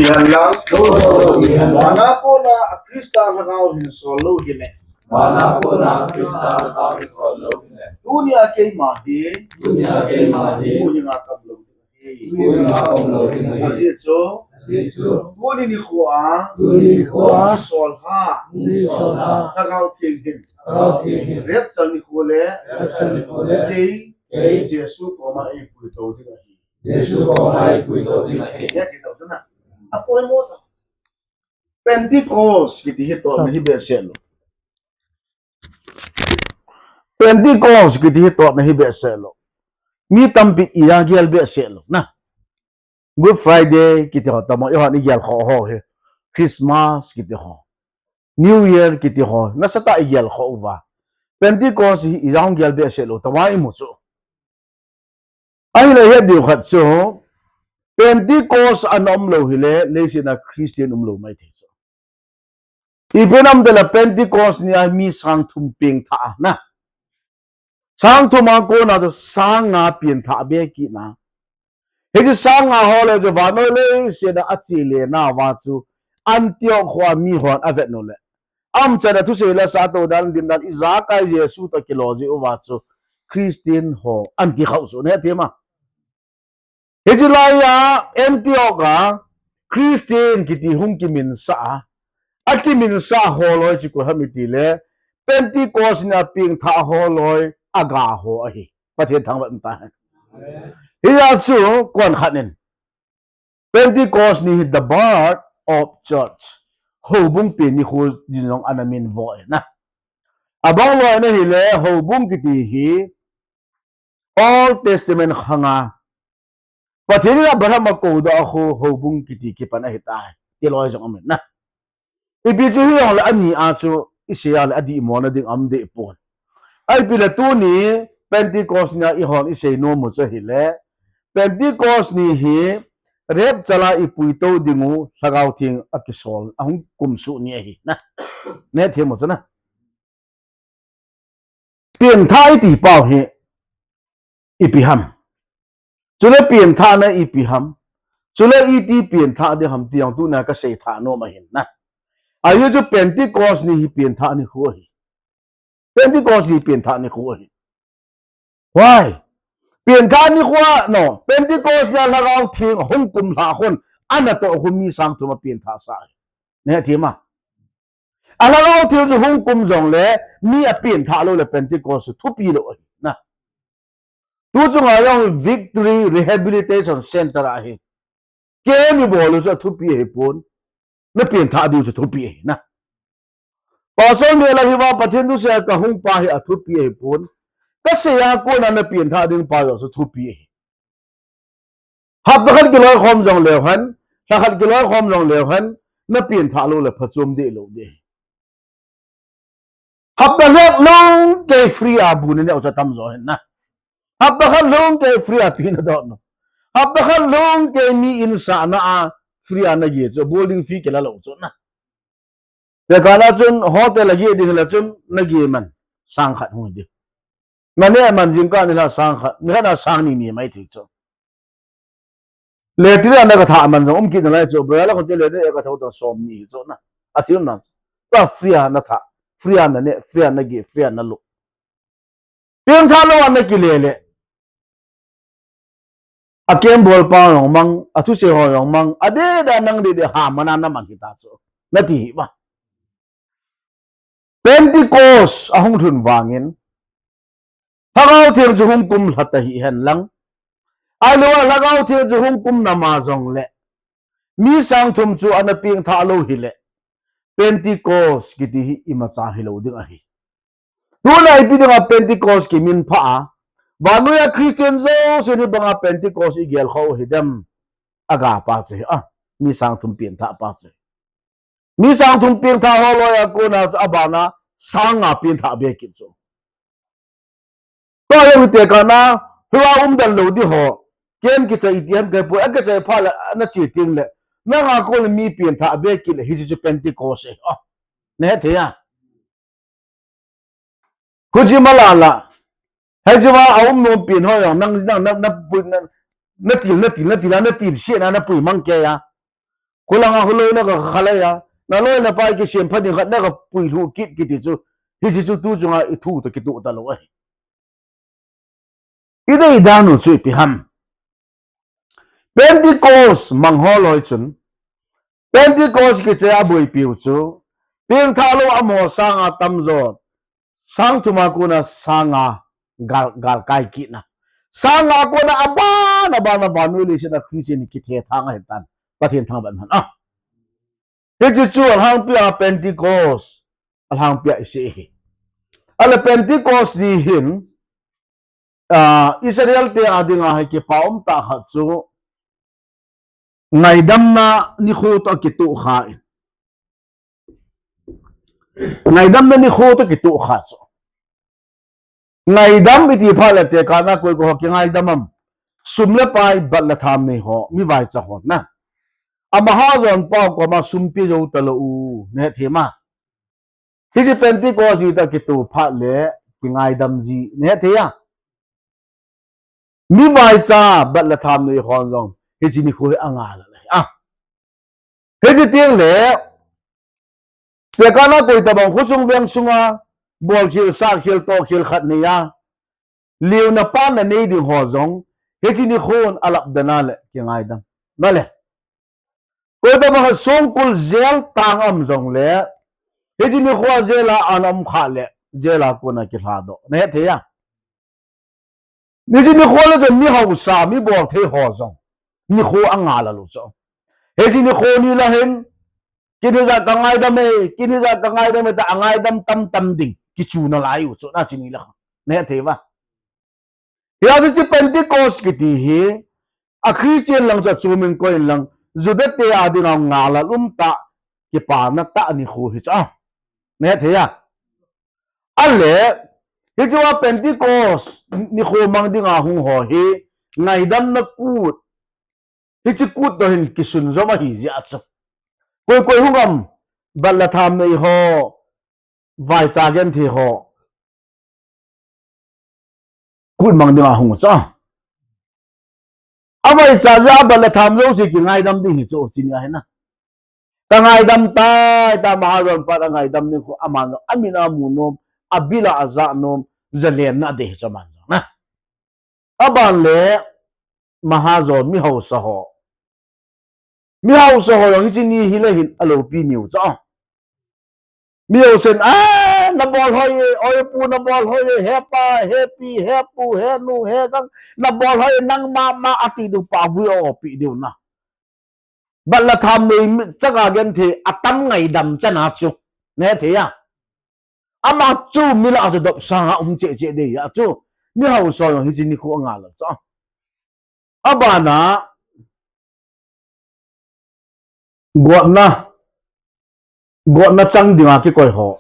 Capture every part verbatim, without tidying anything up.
Henlang. Vana kona a Christa lhagao hin sol lou hile. Vana kona a Christa lhagao hin sol lou hile. Tunia keima hi. Tunia keima hi. Tunia kam lou. Tunia kam lou hile. Ajeh chu. Ajeh chu. Tuni nikho a. Tuni nikho a. Sol ha. Sol ha. Lhagao Theng hin. Lhagao Theng hin. Rapture nikho le. Rapture nikho le. Kei. Kei. Jesu koma eipui tou ding ahi. Jesu koma eipui tou ding ahi. Hiti tou chu na. Apoimo ta. Pentecost kiti hi totna hi behseh lou. Pentecost kiti hi totna hi behseh lou. Mi tampi ija gel behseh lou na. Good Friday kiti ho tamo, eihon igel kho ho hi. Christmas kiti ho. New Year kiti ho. Nasatah a igel kho uva. Pentecost hi ija hung gel behseh lou tamo imu chu. Ahile het diu khat chu, Pentecost ana um lou hile, leiset a Christian um lou mai thei chu. Ipi nam tile Pentecost nia mi sang thum pengthah na. Sang thum a kona chu sang nga pengthah be kit na. Hiche sang nga ho le chu vannoi leiset a ache le nauva chu Antioch kho a mi hon avet u le. Amchan a thusei la sa to dan dim dan ijakai Jesu toh kilo ji uva chu Christian ho anti khau su ne thima. Hiche laiya Antioch a Christian kiti hung kiminsah a, akiminsa ho loi chu koi ham itile Pentecost nia pengthah ho loi aga ho ahi. Pathen thangvah in tahen. Hia chu kon khat in Pentecost ni hi the birth of church. Houbung pen nikho din jong ana min vo e na. Abang loi na hile houbung kiti hi Old Testament khanga Pathen in Abraham akou doh a khu houbung kiti kipan ahitai. Ti loi jong amin na. Ipi chu hijongle ani a chu isei a le adih mona ding um deh pon. Ipi le tuni Pentecost nia ihon isei nom u chu hile. Pentecost ni hi rapture a ipui tou ding u Lhagao Theng akisol, ahung kumsuh ni ahi na. Ne thim u chu na. Pengthah iti pau hi ipi ham. Chule pengthahna ipi ham. Chule iti pengthah ding ham ti jong tuna kasei tha nom ahin na. Ajeh chu Pentecost ni hi pengthah nikho ahi. Pentecost ni pengthah nikho ahi. Why? Pengthah nikho a no. Pentecost nia Lhagao Theng hung kum lha khun ana toh khu mi sang thum apengthah sa ahi. Ne thim a. A Lhagao Theng chu hung kum jongle mi apengthah lou le Pentecost thupi lou ahi na. Tu chunga jong Victory Rehabilitation Center ahi. Kei mi bol u chu athupi ahi pon. Na pengthah diu chu thupi ahi na. Pastor Nehla hiva Pathen thusei a kahung pa hi athupi ahi pon. Kasei a kona na pengthah ding pa jong chu thupi ahi. Hapta khat kiloi khom jong leu hen, lha khat kiloi khom jong leu hen, na pengthah lou le phachom deh lou ding. Hapta khat lhung kei free a bu na neh u chu atam jo hen na. Hapta khat lhung kei free a tui na doh u. Hapta khat lhung kei mi in sahna a free a na geh chu, building fee kila lou chu na. Tekah na chun hotel a geh ding hile chun na geh man sang khat hung ding. Na neh man jingkah nilhah sang khat, nikhat na sang ni ni mai thei chu. Letin a na ka thah man jong um kit nalai chu, bra la khon che letin a ka thah ta som ni chu na. Athil na chu. Ka free a na thah, free a na neh, free a na geh, free a na luh. Pengthah lou a na kile le. A camp bol pa jong mang, athusei ho jong mang, adeh dan nang deh deh ha mana na mang hita chu. Na ti hi ba. Pentecost ahung lhun vangin, Lhagao Theng chu hung kum lha ta hi hen lang. Ahilou a Lhagao Theng chu hung kum na ma jongle, mi sang thum chu ana pengthah lou hile, Pentecost kiti hi imacha hilou ding ahi. Tuna ipi dinga Pentecost kimin pha a, vannoi a Christian jousen hi banga Pentecost igel kho u hi dem, aga pa chu hi a, mi sang thum pengthah pa chu hi. Mi sang thum pengthah ho loi a kona chu abana sang nga pengthah be kit chu. Tua jong hi tekah na, hua um dan lou di ho. Camp kichai iti ham kei poi, akichai pha le, na che teng le. Nanga kon le mi pengthah be kit le, hiche chu Pentecost e. Oh, na het thei a. Huchi malala. Hiche va a um nom pen ho jong, nang, nang, nang, na pui, na, na til, na til, na til, na til, se na, na pui mang kei a. Khulanga hulou na kakhalai a, naloi napai kisem pha ding khat na kapuilhuh kit kiti chu, hiche chu tu chunga ithu toh kitoh talou ahi. Idei dan u chu ipi ham? Pentecost mang ho loi chun, Pentecost kiche a boipiu chu, pengthah lou amaho sanga tamjo, sang thuma kona sanga gal, galkai kitna. Sanga kona aban, aban, aban, vannoi leiset a Christian kithethang ahitan. Pathen thangvah in umhen. Hiche chu alhangpia Pentecost, alhangpia isei hi. Ahile Pentecost ni hin, ah, Israel te adinga hi kipa umtah khat chu, ngaidamna nikho toh kitoh khan. Ngaidamna nikho toh kitoh kha chu. Ngaidam iti phat le tekahna koi koi ho kingaidam ham? Sum le pai, bat le tham nei ho, mi vaicha ho na. Amahajon pau koma sum pe jou talou u, nahet thei ma? Hiche Pentecost ni toh kitoh phat le kingaidam ji, nahet thei a? Mi vaicha, bat le tham nei hon jong hiche nikho hi angal ahi. Ah. Hiche teng le, tekahna koi tabang khosung veng sunga, bolkhel, sahkhel, tohkhel khat nei a, leuna pana nei ding ho jong, hiche nikhon alap dan a le kingaidam. Nale. Koi tabang khat songkul jail tang um jongle, hiche nikho a jail a ana um kha le, jail a kona kilhadoh. Nahet thei a? Hiche nikho le chun mi hausa, mi bolthei ho jong nikho angal lou chu. Hiche nikho ni la hin, kini ja kangaidam e, kini ja kangaidam e, ta angaidam tamtam ding kichu nalai u chu, na hiche ni la khan. Nahet thei uva? Hia chu hiche Pentecost kiti hi, a Christian lang chu achumin koi in lang, Juda te adinga ngal a umtah, kipana tah nikho hi chu a. Nahet thei a? Ahile, hiche a Pentecost nikho mang dinga hung ho hi, ngaidamna kut, hiche kut toh hin kisunjom ahi jeh a chu. Koi koi hung ham? Bat le tham nei ho, vaicha genthei ho. Kut mang dinga hung chu. Avaicha jeh a bat le tham jouse kingaidam ding hi chu, hiche ni ahi na. Kangaidam tai, ta amahajon pa angaidam nikho, aman jong amin a amu nom, abil a aja nom, jalenna adei hi chu aman jong na. Aban le, amahajon mi hausa ho. Mi hausa ho jong hiche ni hi le hin aloupi niu chu. Mi hausen, ah, nabol hoi e, oi pu nabol hoi e, he pa, he pi, he pu, he nu, he gang, nabol hoi e, nang mama ati diu pa vui o pi diu na. Bat le tham nei mi changa genthei atam ngaidam chan a chu. Nahet thei a? Ama chu mi lah a chu dopsang a um cheh cheh ding a chu. Mi hausa jong hiche nikho angal lou chu. Abana, gotna, gotna chang dinga kikoi ho.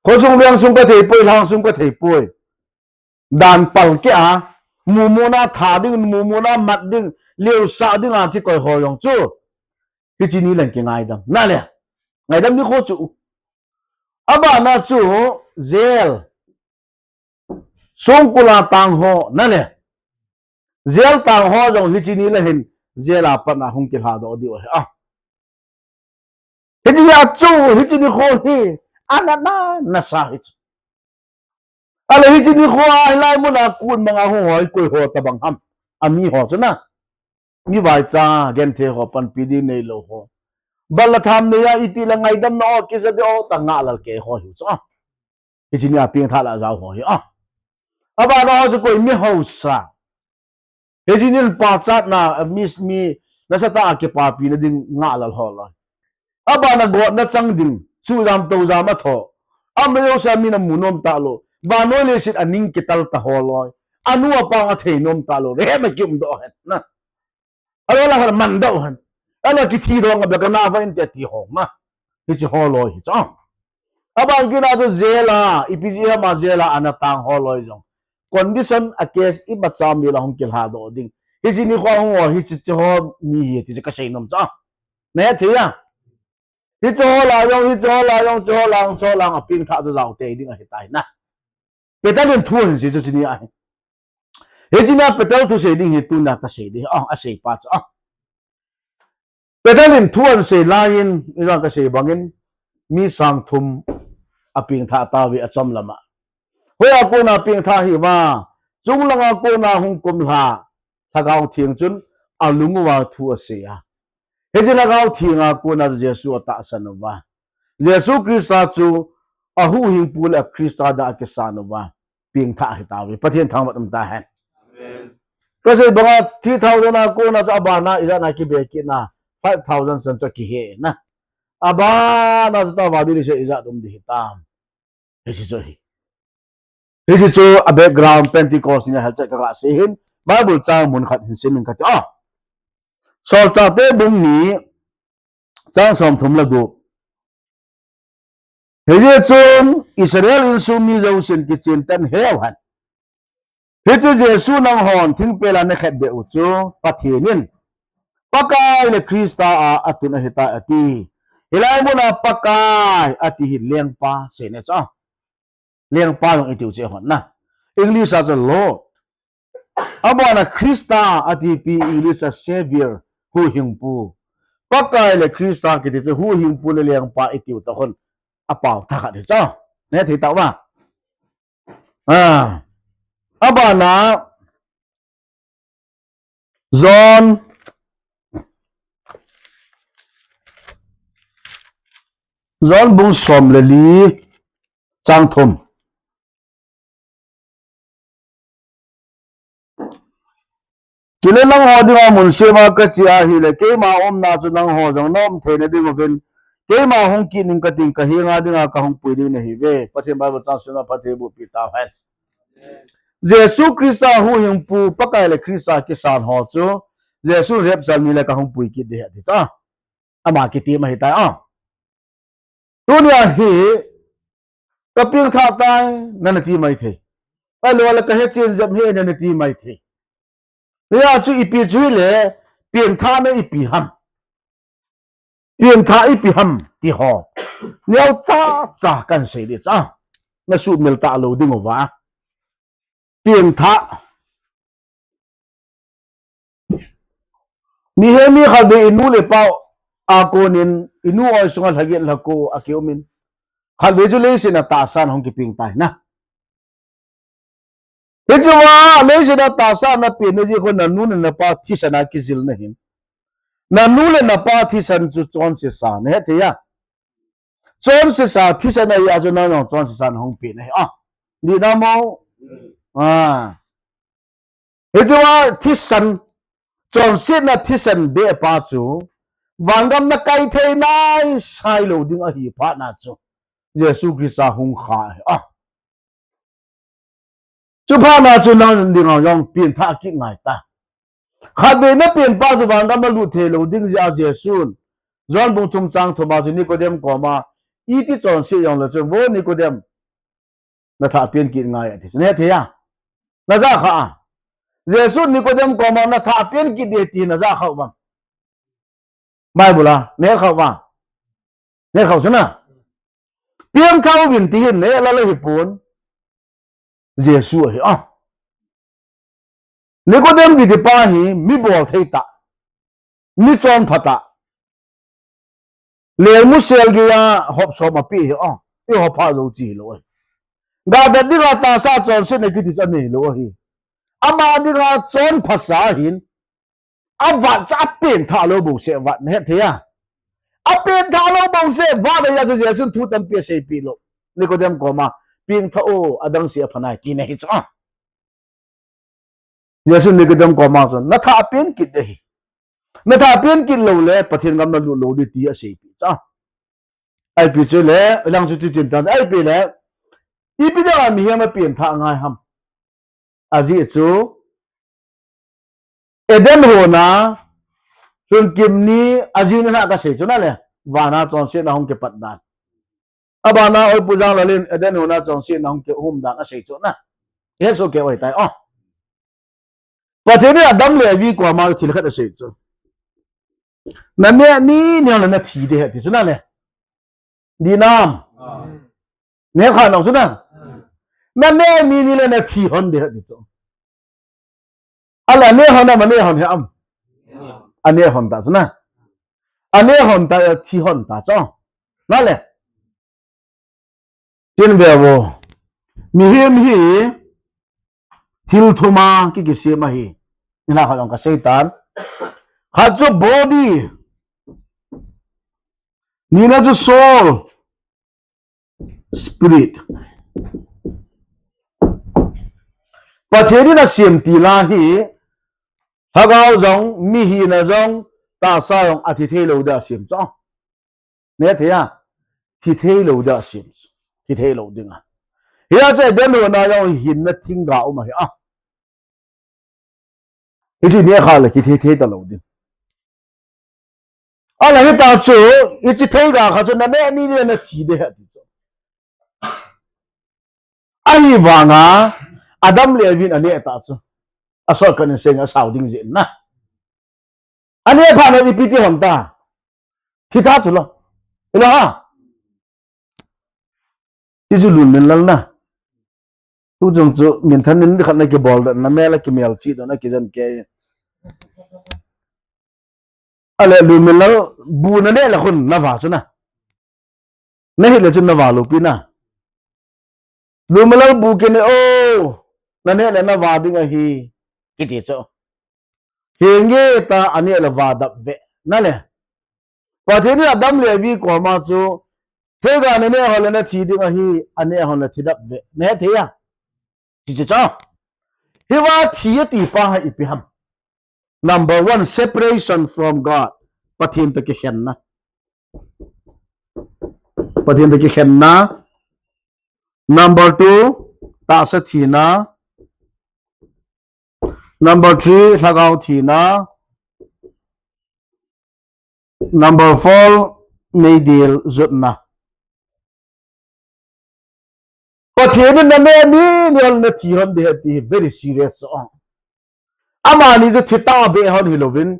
Khosung veng sung kathei poi, lhang sung kathei poi. Dan pal keh a, mumuna tha ding, mumuna mat ding, leusah dinga kikoi ho jong chu. Hiche ni lang kingaidam. Nale, ngaidam nikho chu. Abana chu, jail. Songkul a tang ho, nale. Jail tang ho jong hiche ni le hin, jail a pat a hung kilhadoh diu ahi a. Hiche ni a chu, hiche nikho hi, ana na, nasa hi chu. Ahile hiche nikho a, hilai mun a kut mang a hung ho hi koi ho tabang ham? Ami ho chu na. Mi vaicha, genthei ho, panpi ding neilou ho. Bat le tham nei a, iti le ngaidamna o, kija ding o, ta ngahlel kei ho hi chu a. Hiche ni a pengthah lah a jao ho hi a. Abana ho chu koi? Mi hausa. Hiche ni in pachatna, mi, mi nasatah a kipapina ding ngahlel ho loi. Abana gotna chang ding, chujam toujam a tho. Ama jouse a min amu nom talou. Vannoi leiset a ning kital ta ho loi. Anu apa nga thei nom talou. Rehem a kium doh hen na. Ahilou le khat man doh hen. Ahilou kithi doh nga beka na va inte ti ho ma. Hiche ho loi hi chu. Aban kit a chu jail a, ipi jeh ham a jail a ana tang ho loi jong. Condition a case imacha mel a hung kilhadoh ding. Hiche nikho a hung ho, hiche, hiche ho mi hi ti chu kasei nom chu. Nahet thei a? Hiche ho lah a jong, hiche ho lah a jong, hiche ho lah a jong, hiche ho lah a jong, apengthah chu jao tei ding ahitai na. Peter in thu ahin sei chu hiche ni ahi. Hiche a Peter thusei ding hi tuna kasei ding. Ah, asei pa chu. Ah. Peter in thu asei laiyin, ijat kasei bangin, mi sang thum apengthah tauve achom lama. Hoiya kona apengthah hiuva, chunglanga kona hung kumlha, Lhagao Theng chun alung uva thu asei a. Hiche Lhagao Theng a kona Jesu atahsan uva. Jesu Christa chu ahuhhingpu le Christa dia akisan uva. Pengthah ahitauve. Pathen thangvah um tahen. Amen. Kasei banga three thousand a kona chu abana ijat a kibe kitna. Five thousand san chu kihe na. Abana chu tava dili se ijat um ding hitam. Hiche chu hi. Hiche chu a background Pentecost ni a helchet kaga sei hin. Bible chang mun khat hin sim in kati. Ah. Solchahte bung ni chang som thum le gup. Hijeh chun Israel insung mi jousen kichen tan heu hen. Hiche Jesu nanghon thingpel a nakhetbeh u chu Pathen in Pakai le Christa a atun ahitai ati. Hilai muna Pakai ati hi lengpa seina chu. Lengpa jong itiu cheh hon na. English a chu Lord. Abana Christa ati pi English a Savior, huhhingpu. Pakai le Christa kiti chu huhhingpu le lengpa itiu ta hon. Apao tha khat hi chu. Nehthei tauva. Ah. Abana John, John bung som le li, chang thum. Chule nangho dinga mun sem a kache ahile, keima umna chu nangho jong naum theina ding uvin, keima hung kit ning kating, kahenga dinga kahung pui ding nahiuve. Pathen Bible chang suna Pathen bohpi tauhen. Jesu Christa huhhingpu Pakai le Christa kisan ho chu Jesu rapture ni le kahung pui kit ding ahi ati chu. Ama kitim ahitai a. Tunia hi kapengthah tai nana ti mai thei. Ahilou le kahechen jep ahi nana ti mai thei. Hijeh chun ipi chu hile, pengthahna ipi ham. Pengthah ipi ham ti ho. Neocha cha kahin sei ding chu. Nasuhmil talou ding uva. Pengthah. Mihem hi khatvei inu le pa a konin, inu oi sunga lhaget lhako akiumin. Khatvei chu leiset a tahsan hung kipeng tai na. Hichea, leiset a tahsan na pen na jeh khu nanu le napa thisan a kijil nahin. Nanu le napa thisan chu chonse sa, nahet thei a. Chonse sa thisan ahi a chu nang jong chonse sa nahung pen ahi. Ah, dih na mo? Ah. Hichea thisan, chonsetna thisan beh pa chu, vangam na kai thei nai sai lou ding ahi phat na chu, Jesu Christa hung kha ahi. Ah. Chuphat na chu nang dinga jong pengthah kit ngai ta. Khatvei na pen pa chu vangam na lut thei lou ding jeh a Jesun, John bung thum chang thum a chu Nicodemus koma, iti chonse jong le chu, vo Nicodemus, na thah pen kit ngai ati chu. Nahet thei a. Naja kha a. Jesun Nicodemus koma na thah pen kit ding ti naja kha u vang. Bible a, nahet kha u vang. Nahet kha u chu na. Pengthah uvin ti hin nahet la le hipon. Jesu ahi a. Nicodemus kiti pa hi mi bolthei tah. Mi chonpha tah. Lengmu sel geiya hop som ape hi a. I hop pha jou chi hilou ahi. Gavet dinga tahsa chonsetna kiti chu anei lou ahi. Ama dinga chonpha sa hin. Avat chu apengthah lou bouseh vat, nahet thei a. Apengthah lou bouseh vat ahi a chu Jesun thu tampi aseipeh lou. Nicodemus koma, pengthah o, adang se apha nai, tina ahi chu a. Jesun Nicodemus koma chun, na thah pen kit ding ahi. Na thah pen kit lou le, Pathen gam na lut lou ding ti aseipeh chu a. Ahi pi chu le, lang chu chu tin tan, ahi pi le, ipi dinga mihem apengthah ngai ham. Ajeh chu, Eden hon a, lhun kim ni ajing na kasei chu na le, vana chonsetna hung kipat dan. Abana Oipu Janglalin Eden hon a chonsetna hung kihum dan asei chu na. Hesoh kei u ahitai, oh. Pathen in Adam le Evi koma thil khat asei chu. Na neh ni ni le na thi ding ahi ti chu na le. Dih nam. Ah. Neh kha nau chu na. Ah. Na neh ni ni le na thi hon ding ahi ti chu. Ala ne hon am, ane hon he am. Ane hon ta chu na. Ane hon ta, thi hon ta chu. Na le. Tin ve vo. Mihem hi thil thum a ki kisem ahi. Ina khat jong ka sei tan. Khat chu body. Nina chu soul. Spirit. Pathen in asem ti la hi, lhagao jong, mihina jong, tahsa jong, athi thei lou dia asem chu. Ne thei a, thi thei lou dia asem chu. Thi thei lou ding a. Hia chu Eden huan a jong hinna thingga um ahi a. Hichu ne kha le kithi thei ta lou ding. Ala hita chu, hichu theiga kha chu na ne ni ni na thi de ha ti chu. Ahivanga, Adam le Evi in ane ta chu. A shortcut in seng a sao ding jin na. Ane pha na ipi ti hon ta. Thi ta chu lo. Ila ha. Ti chu lun min lal na. Tu chung chu min than in khat na kibol da na mel a kimel chi da na kijan ke. Ale lun min lal bu na ne la khun na va chu na. Na hi le chu na va lo pi na. Lun min lal bu ke ne o. Na ne le na va ding ahi. Kiti chu. Henge ta ane le va dap ve. Na le. Pathen in Adam le Evi koma chu, theiga na ne hon le na thi ding ahi, ane hon le thi dap ve. Na he thei a? Chi chi cha. Hiva thi ati pa ha ipi ham. Number one, separation from God. Pathen toh kikhenna. Pathen toh kikhenna. Number two, tahsa thina. Number three, lhagao thina. Number four, meidil jotna. Pathen in na ne ni ni hon na thi hon de ti very serious so. Amani chu thi ta be hon hilouvin,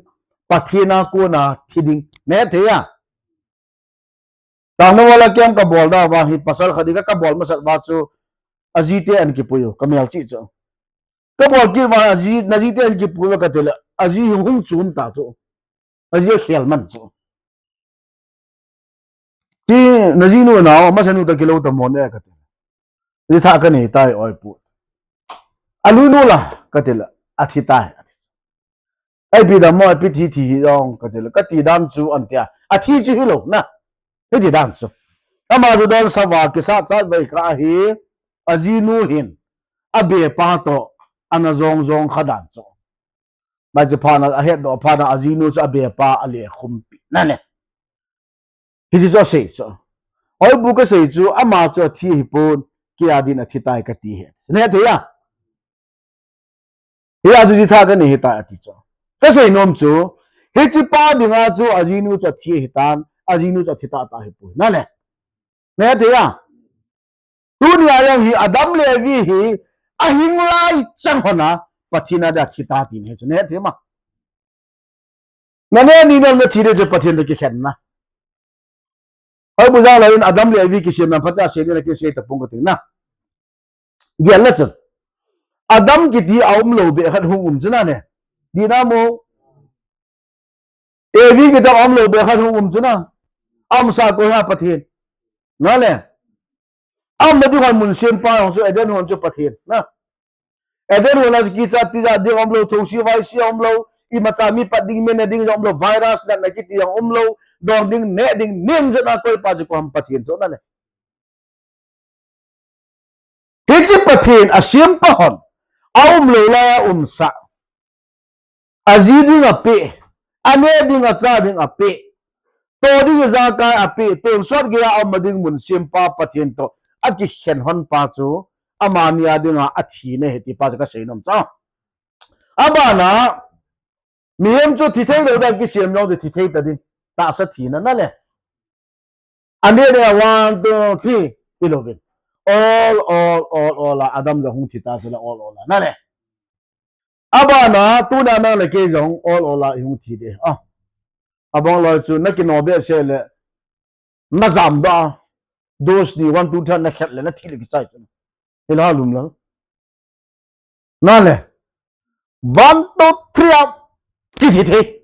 Pathen a kona thi ding. Ne thei a. Tangna wala kem ka bol da va hi pasal khat ding ka, ka bol masat va chu aji te an kipui u, ka mel chi chu. Ka bol kit va aji, na ji te an kipui va ka ti le, aji hung chun ta chu. Aji a khel man chu. Ti na ji nu na, masa nu ta kilo ta mo ne ka ti. Ji tha ka nei tai oi pu. A lu nu la, ka ti le, a thi tai, a ti. Ai pi dam mo, ai pi thi thi hi jong, ka ti le, ka ti dan chu an tia. A thi chu hi lo na. Hi ti dan chu. Ama chu dan sa va kisa chat vai ka hi, a ji nu hin. A be pa toh, ana jong jong kha dan chu. Mai chu pha na, a het doh pha na, a ji nu chu a be pa a le khum pi. Na ne. Hichi chu asei chu. Oi bu ka sei chu, ama chu athi ahipon, kei a din athi tai kati ahi. Ne thei a? Hia chu ji tha ka nei ahitai ati chu. Ka sei nom chu, hichi pa dinga chu ajinu chu athi ahitan, ajinu chu athi tata ahipoi. Na le. Ne thei a? Tunia jong hi Adam le Evi hi ahing lai chang hon a Pathen a dia thi ta ti ahi chu. Ne thei ma? Na ne ni na na thi le chu Pathen toh kikhenna. Hoi bu jang lai in Adam le Evi kisem na phat a sei ni na kisei ta pung ka ting na. Gel la chun. Adam kiti a um lou be khat hung um chu na ne. Di na mo. Evi kiti a um lou be khat hung um chu na. A um sa ko ha Pathen. Na le. A um na di khan mun sem pa hung chu Eden hon chu Pathen. Na. Eden hon a kicha tija ding um lou, thosi vaisi um lou, imacha mi pat ding, mi ne ding um lou, virus na na kiti um lou, dong ding, ne ding, nin jat na koi pa chu ko ham Pathen chu na le. Hichi Pathen a sem pa hon, a um lou lai a um sa. Aji ding ape, a ne ding a cha ding ape, to ding a jakai ape, tonsot gei a um ding mun sem pa Pathen toh, a kikhen hon pa chu, amani a dinga athi na ahi ti pa chu ka sei nom chu. Abana, mihem chu thi thei lou dan kisem jong chu thi thei ta ding, tahsa thina na le. Ani ne one, two, three, ti louvin. Ol, ol, ol, ol a, Adam jong hung thi ta chu le ol, ol a. Na le. Abana, tuna nang le kei jong ol, ol a i hung thi de. Ah. Abang loi chu, na kino be se le, na jam da. Dose ni one, two, three, na khet le, na thi le kichai chu. Hila lum la. Na le. One, two, three, up. Kithi thei.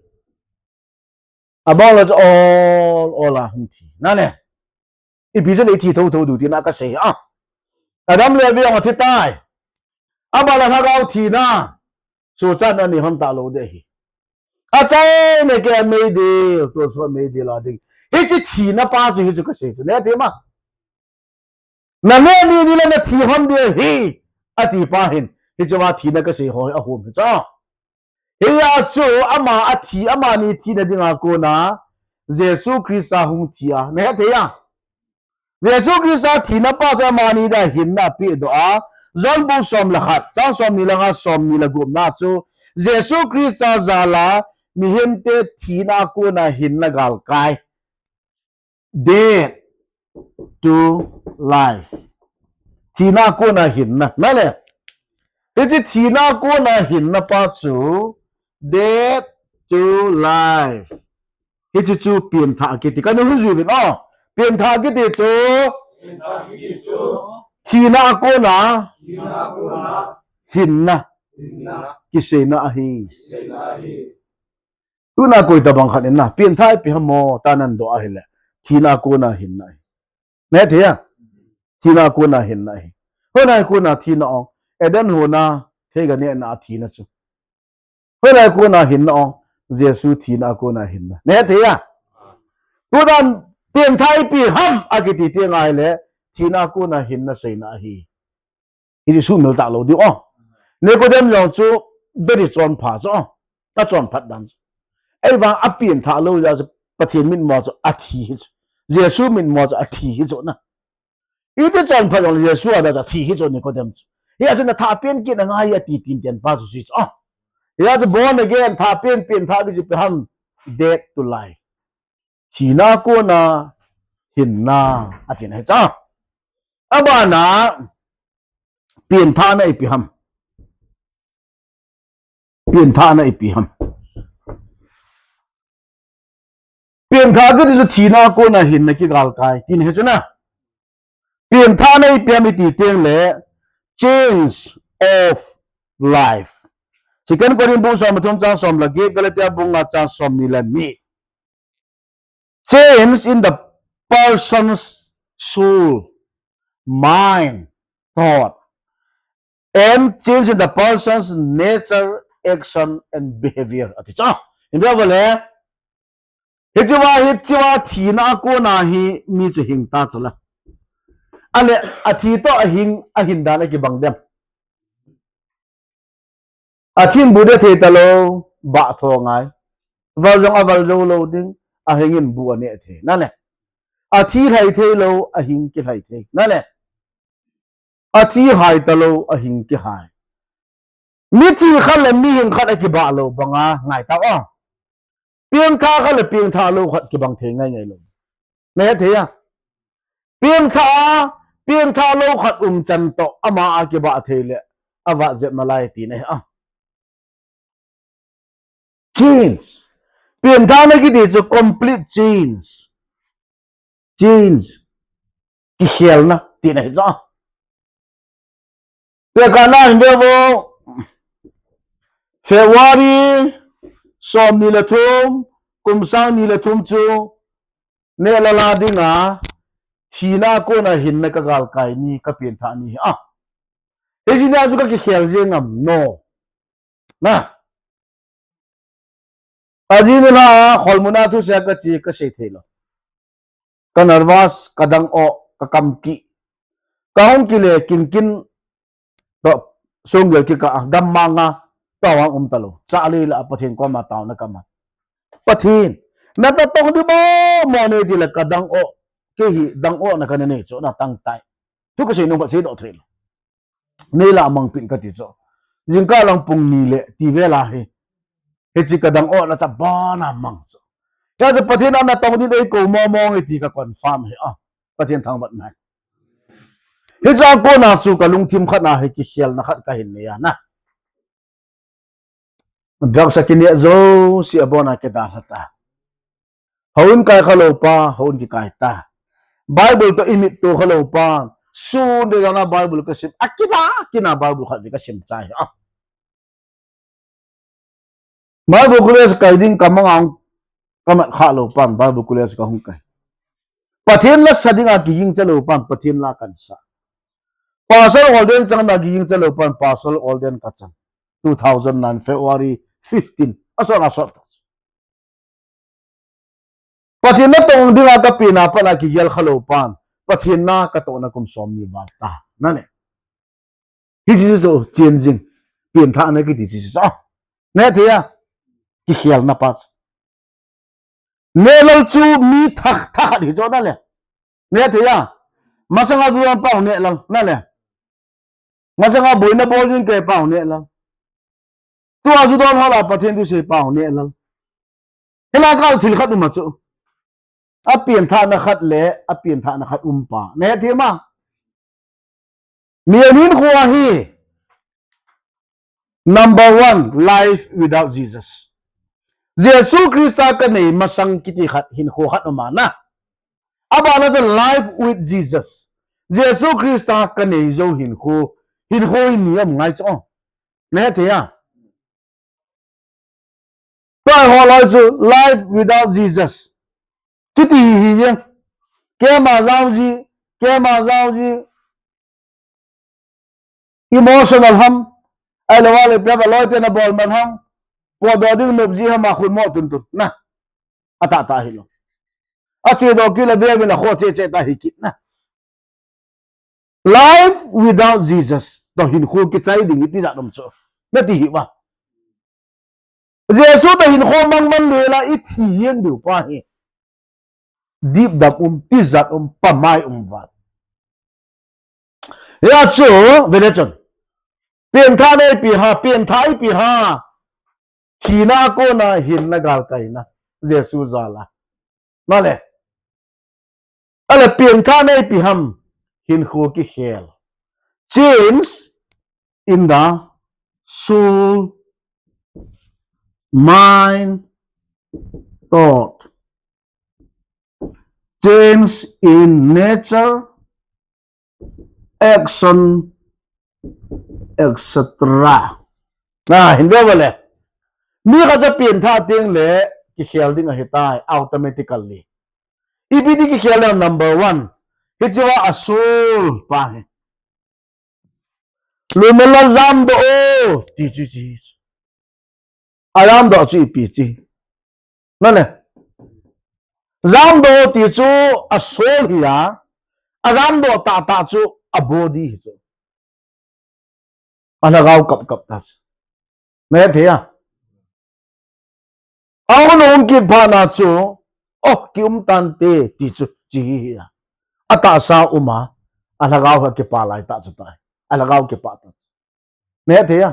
Abang la chu ol, ol a hung thi. Na le. Ipi chu le thi tho tho diu tina kasei a. Adam le Evi jong athi tai. Abang la lhagao thina. Suhchatna nei hon talou ding ahi. Achaina kei a meidil, tua chu meidil a ding. Hiche thina pa chu hichu kasei chu. Nei thei ma. Na neh ni ni le na thi hon ding ahi, ati pa hin. Hiche va thina kasei ho hi ahom hi chu. Hia chu ama athi, amani thina dinga kona Jesu Christa hung thi a. Na hethei a. Jesu Christa thina pa chu amani dia hinna apeh doh a. John bung som le khat, chang som ni le nga, som ni le gup na chu Jesu Christa jal a mihemte thina a kona hinna galkai. Death to life. Thina a kona hinna. Na le. Hiche thina a kona hinna pa chu death to life. Hiche chu pianthah kiti. Kana hung jui vin o. Pianthah kiti chu thina a kona hinna kiseina ahi. Tuna koi tabang khat in na, pianthah ipi ham mo, ta nan doh ahile, thina a kona hinna ahi. Na hethei a? Thina a kona hinna ahi. Hoilai kona thina ong, Eden hon a, theiga nehna a thina chu. Hoilai kona hinna ong, Jesu thina a kona hinna. Na hethei a? Tudan pianthah ipi ham akiti teng ahile, thina a kona hinna seina ahi. Hichu sumil talou diu o. Nicodemus jong chu very chonpha chu o. Achonphat dan chu. Ahivang apianthah lou jeh a chu Pathen mitmu a chu athi hi chu. Jesu mitmu a chu athi hi chu na. Iti chonphat jongle Jesu a dia chu athi hi chu Nicodemus chu. Hia chu na thah pian kit angai ati tin ten pa chu si chu o. Hia chu born again, thah pian, pianthah kiti chu ipi ham, death to life. Thina a kona hinna, ati na hi chu. Abana, pianthahna ipi ham. Pianthahna ipi ham. Pianthah kiti chu thina a kona hinna kigalkai. Tina hi chu na. Pianthahna ipi ham iti teng le, change of life. Second Corinth bung som le thum chang som le get, Galatia bung nga chang som ni le ni. Change in the person's soul, mind, thought, and change in the person's nature, action, and behavior. Ati chu. Hindi ba le? Hiche va, hiche va thina a kona hi mi chu hing ta chu la. Ale, athi toh ahing, ahin dan akibang dem. Athi in bu neh thei talou, bah tho ngai. Val jong aval jou lou ding, ahing in bu aneh thei. Na le. Athi lhai thei lou, ahing kilhai thei. Na le. Athi hai talou, ahing kihai. Mithi khat le mihing khat akibah lou banga ngai tao a. Piangthah khat le piangthah lou khat kibang thei ngai ngai lou. Na hethei a. Piangthah a, piangthah lou khat umchan toh, ama a kibah thei le, avat jep nalai tina hi a. Change. Piangthahna kiti chu complete change. Change. Kikhelna, tina hi chu. Pekana hin ve vo. February, som ni le thum, kum sang ni le thum chu, neh lala dinga, thina a kona hinna kagalkai ni, kapiangthah ni hi a. Hiche ni a chu kakikhel jeng am, no. Na. Ajing nilhah a, kholmun a thusei a kache, kasei thei lou. Ka nervous, kadang o, kakam ki. Kahung kile, kin kin, toh, sunggel kikah a, gammang a, toh vang um talou. Chale la, Pathen koma taona kaman. Pathen, natatong ding mo, mo nei tile kadang o, kei hi dang o na kana nei chu, natang tai. Thu kasei nung khat seidoh thei lou. Nei la mangpin kati chu. Jingkah lang pung ni le ti vel a hi. Hiche kadang o na cha bana mang chu. Hia chu Pathen a natong ding eikou mo mo nge ti ka confirm hi a. Pathen thangvah in. Hiche a kona chu kalungthim khat na hi kikhelna khat kahin nei a na. Drugs a kineh jouse abona kidalha ta. Houin kai khalou pa, houin kikai ta. Bible toh imit to khalou pa, sun le jana Bible kasim, akina, akina Bible khat ve kasim chai. Ah. Bible college kai ding kamang ang kamat kha lou pan Bible college kahung kai. Pathen la sa ding a kiging cha lou pan Pathen la kan sa. Pastor ordain chang na kiging cha lou pan Pastor ordain ka chang. Two thousand nine February fifteen. Asot asot. Pathen na tong ding a ka pi na pan a kigel kha lou pan Pathen na ka to na kum som ni val ta. Na ne. Hi chi chu chen jing. Pian tha na kiti chi chu. Ne thei a. Kikhel na pa chu. Nehlal chu mi thak thak hi chu na le. Ne thei a. Masanga ju lam pa nehlal na le. Masanga boina bol jing ke pa nehlal. Tua ju don hala Pathen tu se pa nehlal. Hela kal thil khat um a chu. A pian tha na khat le a pian tha na khat um pa. Ne thei ma. Mi amin khu ahi. Number one, life without Jesus. Jesu Christa ka nei masang kiti khat hin khu khat ma na. Abana chu life with Jesus. Jesu Christa ka nei jou hin khu, hin khu hin ni am ngai chu. Ne thei a. Tua ho loi chu life without Jesus. Chuti hi hi ye. Kema jao ji, kema jao ji. Emotional ham. Ai lo wa le pe ba loi te na bol man ham. Ko do ding nop ji ham a khun mo tun tun. Na. Ata ta hi lo. A che do ki la ve ve na kho che che ta hi kit na. Life without Jesus. To hin khu ki chai ding ti ja dom chu. Na ti hi ba. Jesu ta hin kho mang man le la i thi yen diu pa hi. Dip dap um, ti zat um, pa mai um val. Ya chu, ve le chun. Pian tha nei pi ha, pian tha i pi ha. Thina ko na hin na gal kai na. Jesu za la. Na le. Ala pian tha nei pi ham hin khu ki khel. Change in the soul, mind, thought. Change in nature, action, et cetera. Na, hin ve le. Mi khat cha pian tha ting le, ki khel ding ahi tai, automatically. Ipi ti ki khel le number one. Hi chu a soul pa hi. Lumela jam do o, ti chu chi. A jam do chu ipi chi. Na le. Jam do ti chu a soul hi a. A jam do ta ta chu a body hi chu. A lhagao kap kap ta chu. Na he thei a. A hung hung kit phat na chu, oh, ki um tan te, ti chu, chi hi hi a. A tahsa um a, a lhagao ha kipa lai ta chu tai. A lhagao kipa ta chu. Na he thei a.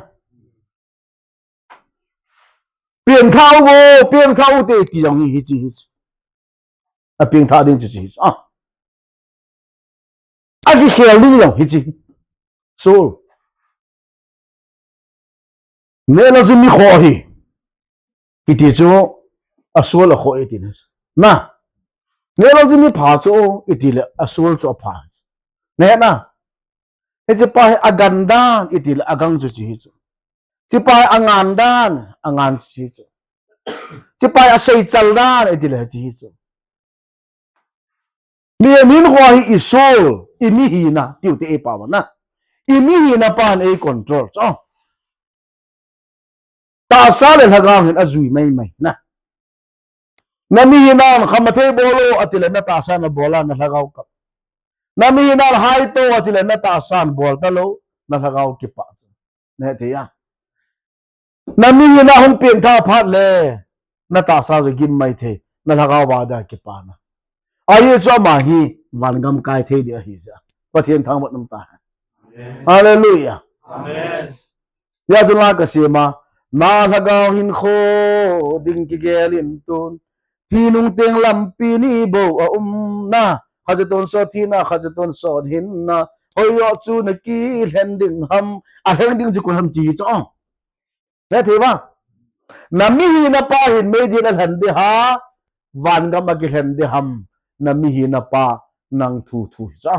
Piang tha u vo, piang tha u te, ti jong hi, hi chi hi chu. A piang tha ding chu chi hi chu. Ah. A kikhel ding jong hi chi. Soul. Nehlal chu mi kho hi. Kiti chu a soul a kho e ti na. Na. Nehlal chu mi pha chu e ti le a soul chu a pha. Ne na. Hiche pa hi a gan dan e ti le a gan chu chi hi chu. Hiche pa hi a ngan dan, a ngan chu chi hi chu. Hiche pa hi a seichal dan e ti le chi hi chu. Mi, min kho hi i soul, i mihina, tiu te e pa va na. I mihina pan ei control, chu. Tahsa le lhagao hin a jui mai mai na. Na mihina kha mathei bol o, a ti le na tahsa na bol a na lhagao kap. Na mihina hai to, a ti le na tahsa bol ta lou, na lhagao kipa chu. Ne thei a. Na mihina hung piang tha phat le, na tahsa chu gim mai thei, na lhagao va da kipa na. A hi chu ama hi, van gam kai thei di a hi ja. Pathen thangvah nom ta. Amen. Hallelujah. Amen. Hia chu la ka sim a, na lhagao hin kho ding kigel in tun. Thi nung teng lampi ni bou a um na. Kha chu tonsot thina, kha chu tonsot hinna. Hoi o chu na kilhen ding ham. A lhen ding chu koi ham chi chu. Ne thei va. Na mihina pa hin meidil a lhen di ha. Van gam a kilhen di ham. Na mihina pa nang thu thu hi chu.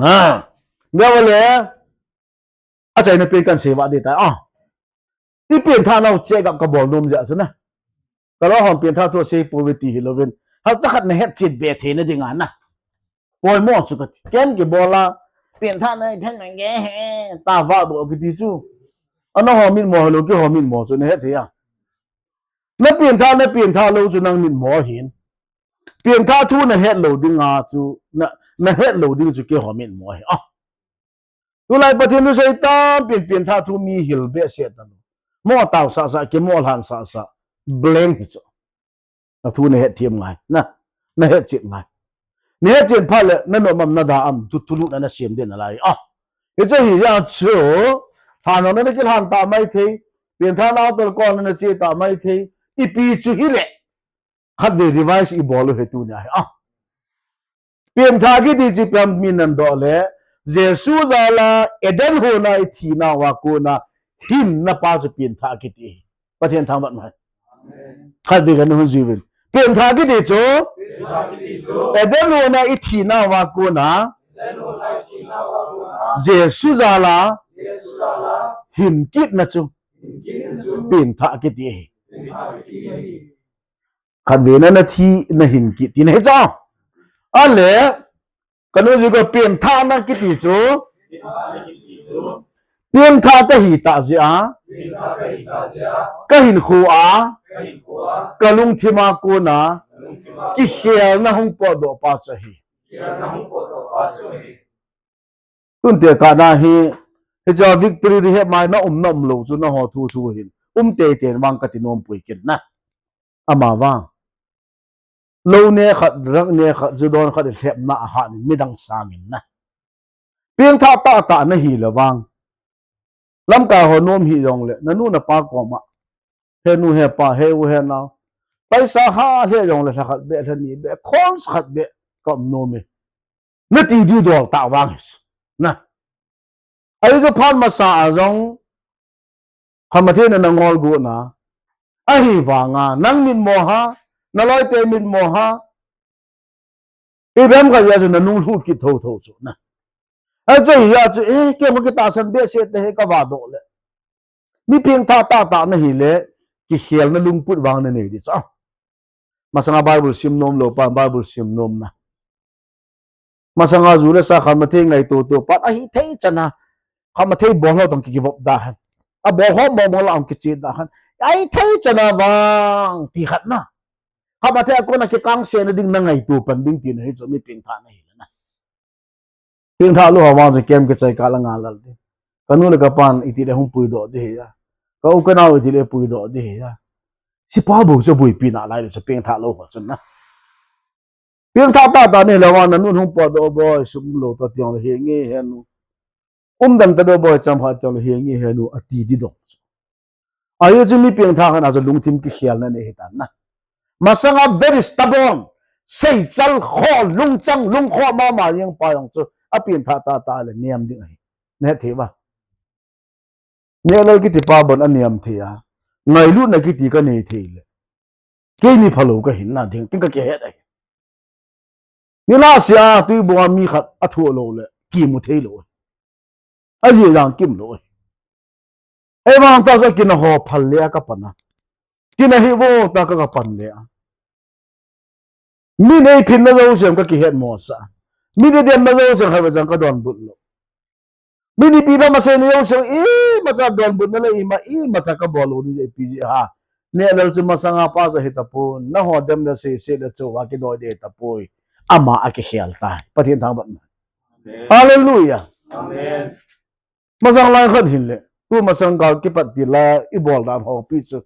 Ha. Nia vale. A chaina pen kan sei va di ta. Ah. I pengthah nau check up kabol nom jeh chu na. Ka loi hon pengthah thu asei pouve ti hilouvin, halcha khat nahet chet be theina dinga na. Poimo chu kati. Ken kibol a, pengthah na i phen na ge he, ta va bo kiti chu. Ana ho mitmo hilou, keiho mitmo chu nahet thei a. Na pengthah, na pengthah lou chu nang mitmo ahin. Pengthah thu nahet lou dinga chu, na, nahet lou ding chu keiho mitmo ahi. Ah. Tulai Pathen thu sei tampin pengthah thu mi hil behseh talou. Mo tao sasa, kimo lhan sasa. Blank hi chu. Athu nahet them ngai. Na, nahet chet ngai. Nahet chet phat le, na nom am, na da am, thu, thulhuh na, na sem den nalai. Ah. Hichu hi jeh chu, thanop na, na kilhan ta mai thei. Pengthah nau tolkol na, na che ta mai thei. Ipi chu hile. Khatvei revise ibol u hi tunia hi. Ah. Pengthah kiti chu ipi ham min nan doh le, Jesu jal a Eden hon a i thi nauva kona hinna pa chu pengthah kiti hi. Pathen thangvah in. Amen. Khatvei kana hung jui uvin. Pengthah kiti chu, pengthah kiti chu, Eden hon a i thi nauva kona, Eden hon a i thi nauva kona, Jesu jal a, Jesu jal a, hin kitna chu, hin kitna chu, pengthah kiti hi. Pengthah kiti hi. Khatvei na na thi na hin kit tina hi chu. Ale, kanu ji ko pengthah na kiti chu. Pengthah kahi tah jeh a. Kahinkho a. Kalungthim a kona. Kikhelna hung potdoh pa chu ahi. Tun tekah na hi, hiche victory rehab mai na um na um lou chu nangho thu thu hin. Um teitei vang kati nom poi ken na. Ama vang. Lou ne khat, rak ne khat, ju don khat, lhepna a hat in midang sangin na. Pengthah tahtah nahi le vang. Lamkai ho nom hih jongle, nanu napa koma. He nu he pa, he u he nao. Paisa ha le jongle lha khat beh, lha ni beh, coins khat beh, ka um nom e. Nati diu dol tah vang hi. Na. Ahi chu phat masa a jong, khamathe na na ngol got na. Ahivanga, nang mitmo ham, na loite mitmo ham. Ipi ham khat jeh a chu na nung lhu kit thotho chu na. Ahi chu hia chu, eh, keima kitahsan behseh te he ka vahdoh le. Mi pengthah tahtah nahi le, kikhelna lungput vang na nei di chu. Masanga Bible sim nom lou pa, Bible sim nom na. Masanga ju le sa khamathe ngaito to pan, ahithei chan a. Khamathe bol ho tong ki, kivop da hen. Abol ho mong mong la ong kiche da hen. Ahithei chan a vang, ti khat na. Khamathe a kona kikangse na ding na ngaito pan ding tina hi chu mi pengthah nahi le na. Pengthah lou ho vang chu kem kichai kah la ngal lal di. Kanu le kapan iti le hung puidoh di hi a. Ka u ka nao iti le puidoh di hi a. Sipa bou chu buipi nalai le chu pengthah lou ho chun na. Pengthah tahtah nahi le vang nanun hung potdoh boi, sum lou ta tiang le henge henu. Um dan ta doh boi, cham kha tiang le henge henu, ati di dong chu. Ahi chu mi pengthah khat a chu lungthim kikhelna nei hitan na. Masanga very stubborn. Seichal kho, lungchang, lungkhoh mama jeng pa jong chu. Apengthah tahtah le niam ding ahi. Nahet thei uva. Nehlel kiti pa bon aniam thei a. Ngailutna kiti kanei thei le. Kei mi phalou kahin na ding, tin kakihet ahi. Nilhah sea, tuibung a mi khat athoh lou le, kimu thei lou. Ajeh jang kimu lou. Ahivang tah chu kina ho phal le a kapan a. Kina hi vo ta ka kapan le a. Min eiphinna jouse kakihet mosah. Min eidemna jouse khat vejang kadonbut lou. Min ipi dam asei na jouse, imacha donbutna le ima, imacha kabol lou ding jeh ipi jeh ham. Nehlel chu masanga pa chu hitapon, nangho dem le sei sei le chouva kidoi ding tapoi. Ama akikhel tai. Pathen thangvah. Amen. Hallelujah. Amen. Masang lai khat hin le. Tu masang gal kipat til a ibol dan ho pi chu.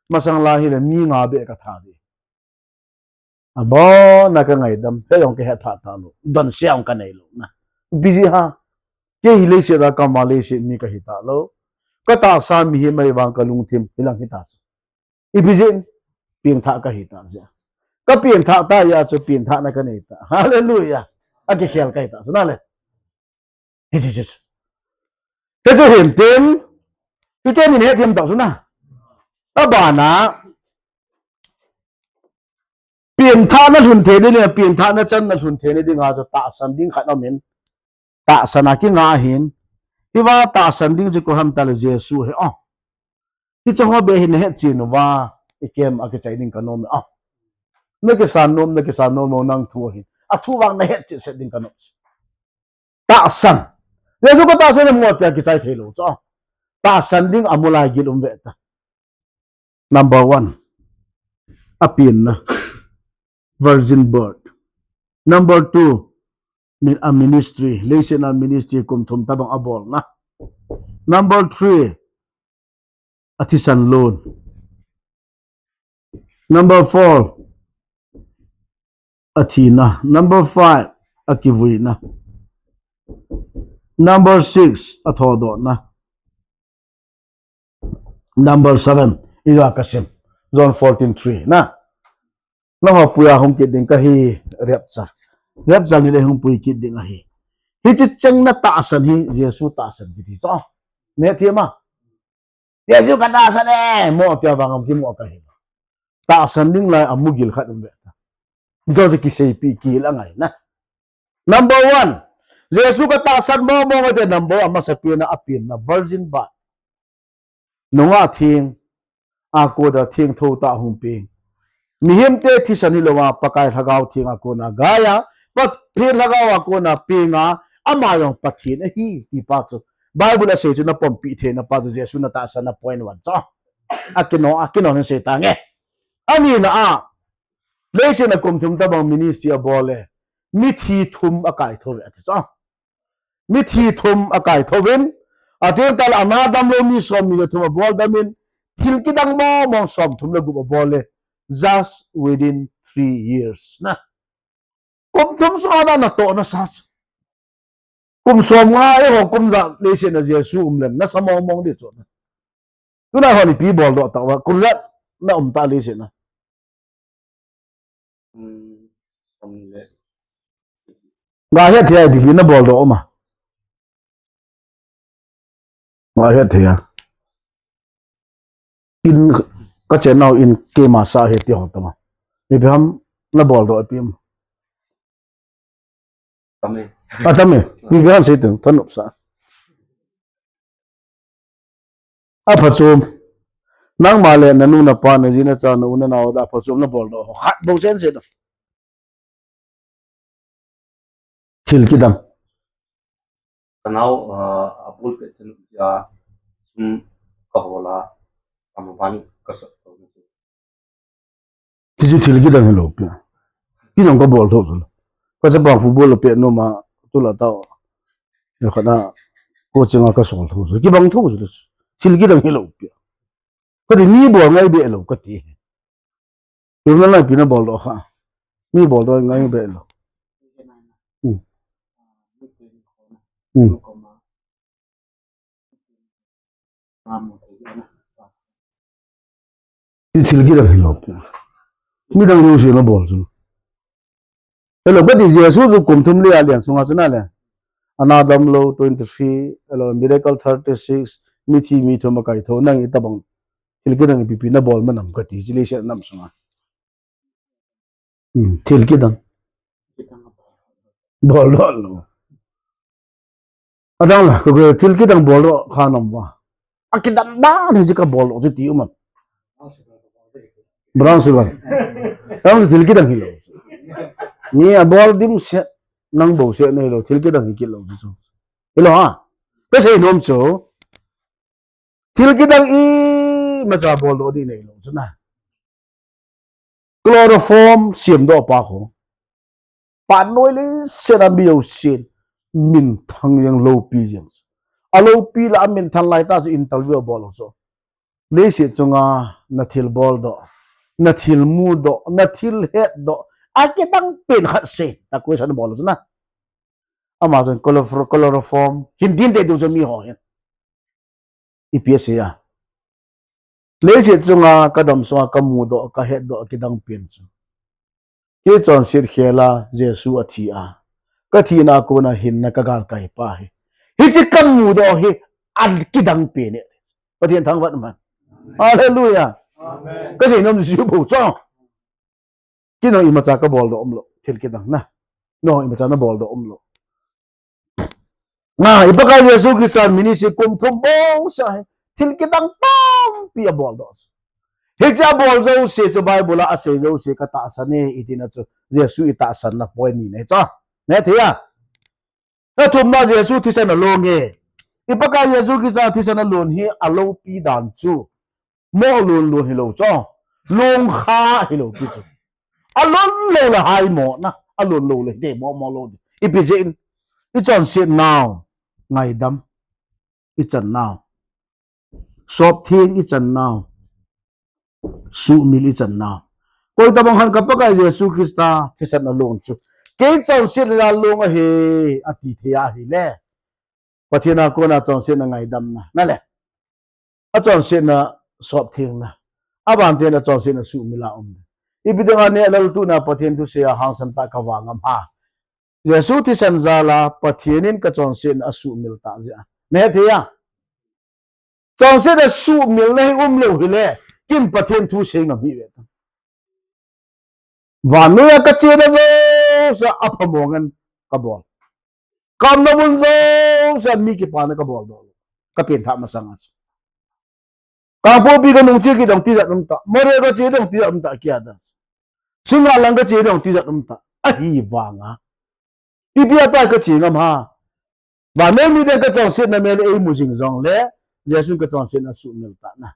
Masang lai hin le mi nga beh katha di. Abon a kangaidam, hijong kahet phat talou. Donse jong kanei lou na. Ipi jeh ham. Kei hi leiset a kama leiset mi kahi talou. Katahsa mihem ahivang kalungthim hilang hita chu. Ipi jeh ham. Pengthah kahi tah jeh a. Kapengthah tah jeh a chu pengthahna kanei tah. Hallelujah. Akikhel kahi tah chu na le. Hichu, hichu, hichu. Hichu hin tin, hichu hin hethem tah chu na. Abana, pengthahna lhun thei ding, pengthahna channa lhun thei ding a chu tahsan ding khat aum in. Tahsan a kinga ahin. Hiva tahsan ding chu koi ham tile Jesu ahi. Oh. Hiche ho beh hi nahet chen uva, ikem a kichai ding kanom e. Ah. Nakisan nom, nakisan nom, nom nang thu ahi. Athu vang nahet chen set ding kanom. Tahsan. Jesu katahsan amu tia kichai thei lou chu. Tahsan ding amu lai gil um ve ta. Number one, apenna, virgin birth. Number two, mi-, a ministry, leiset a ministry kum thum tabang abolna. Number three, athisan lon. Number four, athina. Number five, akivuina. Number six, athodohna. Number seven, ija kasim. John fourteen three, na. Nangho puiya hung kit ding kahi rapture. Rapture ni le hung pui kit ding ahi. Hiche cheng na tahsan hi, Jesu tahsan kiti chu. Nahet thei ma. Jesu katahsan e, mo tia vang am kimu kahi. Tahsan ding lai amu gil khat um ve ta. Because kiseipi kihil angai na. Number one, Jesu katahsan mo mo te number one, amasapen a apenna virgin birth. Nungah theng, akona theng thou tah hung peng. Mihemte thisan hilouva, Pakai Lhagao Theng akona gaiya, Pathen Lhagao akona penga, ama jong Pathen ahi, ti pa chu. Bible asei chu napompi theina pa chu Jesu natahsan na point one chu. Akino, akino nasei tange. Anina a, leiset a kum thum tabang ministry abol e, mithi thum akaithou ve ati chu. Mithi thum akaithouvin, ateng tah le ana damlou mi som ni le thum abol damin, thil kidang mong mong som thum le gup abol e, just within three years na. Kum thum sunga natoh nasa. Kum som nga eiho kum ja leiset a Jesu um leng nasa mong mong ding chu na. Tuna hon ipi boldoh tauva, kum ja na um ta leiset a. Hmm, som le. Nga het thei a ipi ipi nabol doh um a. Nga het thei a. In kachennau in keima sa het ti hong tama. Ipi ham nabol doh ipi ham. Tame. A tame. Ipi ham sei teng, thanop sa. Aphachom. Nangma le nanu napa naji nacha nau nanao a aphachom nabol doh. Khat bou chen sei doh. Thil kidang. Kanao, ah, abul pet chen ja sum kahol a, amabani kasot. Tichu thil kidang hilou pi. Kidang kabol thou chu. Kachapa football le pet nom a tula tao. Yo khana coaching a kasol thou chu. Kibang thou chu. Thil kidang hilou pi. Kati mi bol ngai be lou kati. Pi na lai pi nabol doh kha. Mi bol doh ngai be lou. Hmm. Hmm. Ti thil kidang hilou pi. Midang jouse nabol chu. Hello, kati Jesu chu kum thum le a lian sunga chu na le. Ana damlou twenty three, hello, miracle thirty six, mithi mi thum akaithou, nang itobang thil kidang ipi ipi nabol man am kati, chi leiset nam sunga. Hmm, thil kidang. Bol doh lou. Adang la, ko, ko, thil kidang bol doh kha nam va. Akidang dan hi ji kabol doh chu ti um am. Brown sugar. Brown sugar thil kidang hilou. Mi abol dimset, nang bou set na hilou, thil kidang hi kilou chu. Hilou ha. Kasei nom chu. Thil kidang imacha bol doh ding neilou chu na. Chloroform siam doh pa khu. Pan noi le set a mi jousen. Minthang jeng loupi jeng. Aloupi la aminthang lai tah chu interview abol chu. Leiset chunga nathil bol doh. Nathil mu doh. Nathil het doh. Akidang pen khat sei. Ta question bol chu na. Ama chun chloro-, chloroform. Hindi te ding chu mi ho hin. Ipi asei a. Leiset chunga kadam sunga kamu doh, kahet doh, kidang pen chu. Hiche chonset khel a Jesu athi a. Kathina a kona hinna kagalkai pa hi. Hiche kamu doh hi akidang pen e. Pathen thangvah man. Hallelujah. Amen. Kasei nom chu bou chu. Kei nang imacha kabol doh umlou, thil kidang na. Nang imacha nabol doh umlou. Na, i Pakai Jesu Christa ministry kum thum bou sa hi. thil kidang tampi abol doh chu. Hiche abol jouse chu Bible a asei jouse katahsan e, iti na chu Jesu itahsan na point ni nei chu. Nehthei a. Athumna Jesu thisan along e. I Pakai Jesu Christa thisan along hi alopi dan chu. Mo lon lon hilou chu. Lon kha hilou ti chu. Alon lou le hai mo na. Alon lou le de mo mo lou de. Ipi jeh in. Ichonset nau. Ngaidam. Ichan nau. Sop theng ichan nau. Suhmil ichan nau. Koi tabang han ka Pakai Jesu Christa thisan along chu. Kei chonset le lon ahi ati thei ahile. Pathen a kona chonsetna ngaidamna. Na le. Achonsetna sop thengna. Aban tena chonsetna suhmil a um. Ipi dinga neh lal tuna Pathen thusei a hangsan tah kavah ngam ham. Jesu thisan jal a Pathen in kachonsetna asuhmil tah jeh a. Nehthei a. Chonsetna suhmilna hi umlou hile, kin Pathen thusei ngam hi ve ta. Vannoi a kachena jouse a apha mong in kabol. Kamna mun jouse a mi kipana kabol doh. Ka pengthah masang a chu. Kangpokpi kanung che kit dong tijat um ta. Moreh kache dong tijat um ta kia da. Singngat lang kache dong tijat um ta. Ahivanga. Ipi a tah kache ngam ham. Vannoi miten kachonsetna mel eimu jing jongle, Jesu kachonsetna suhmil tah na.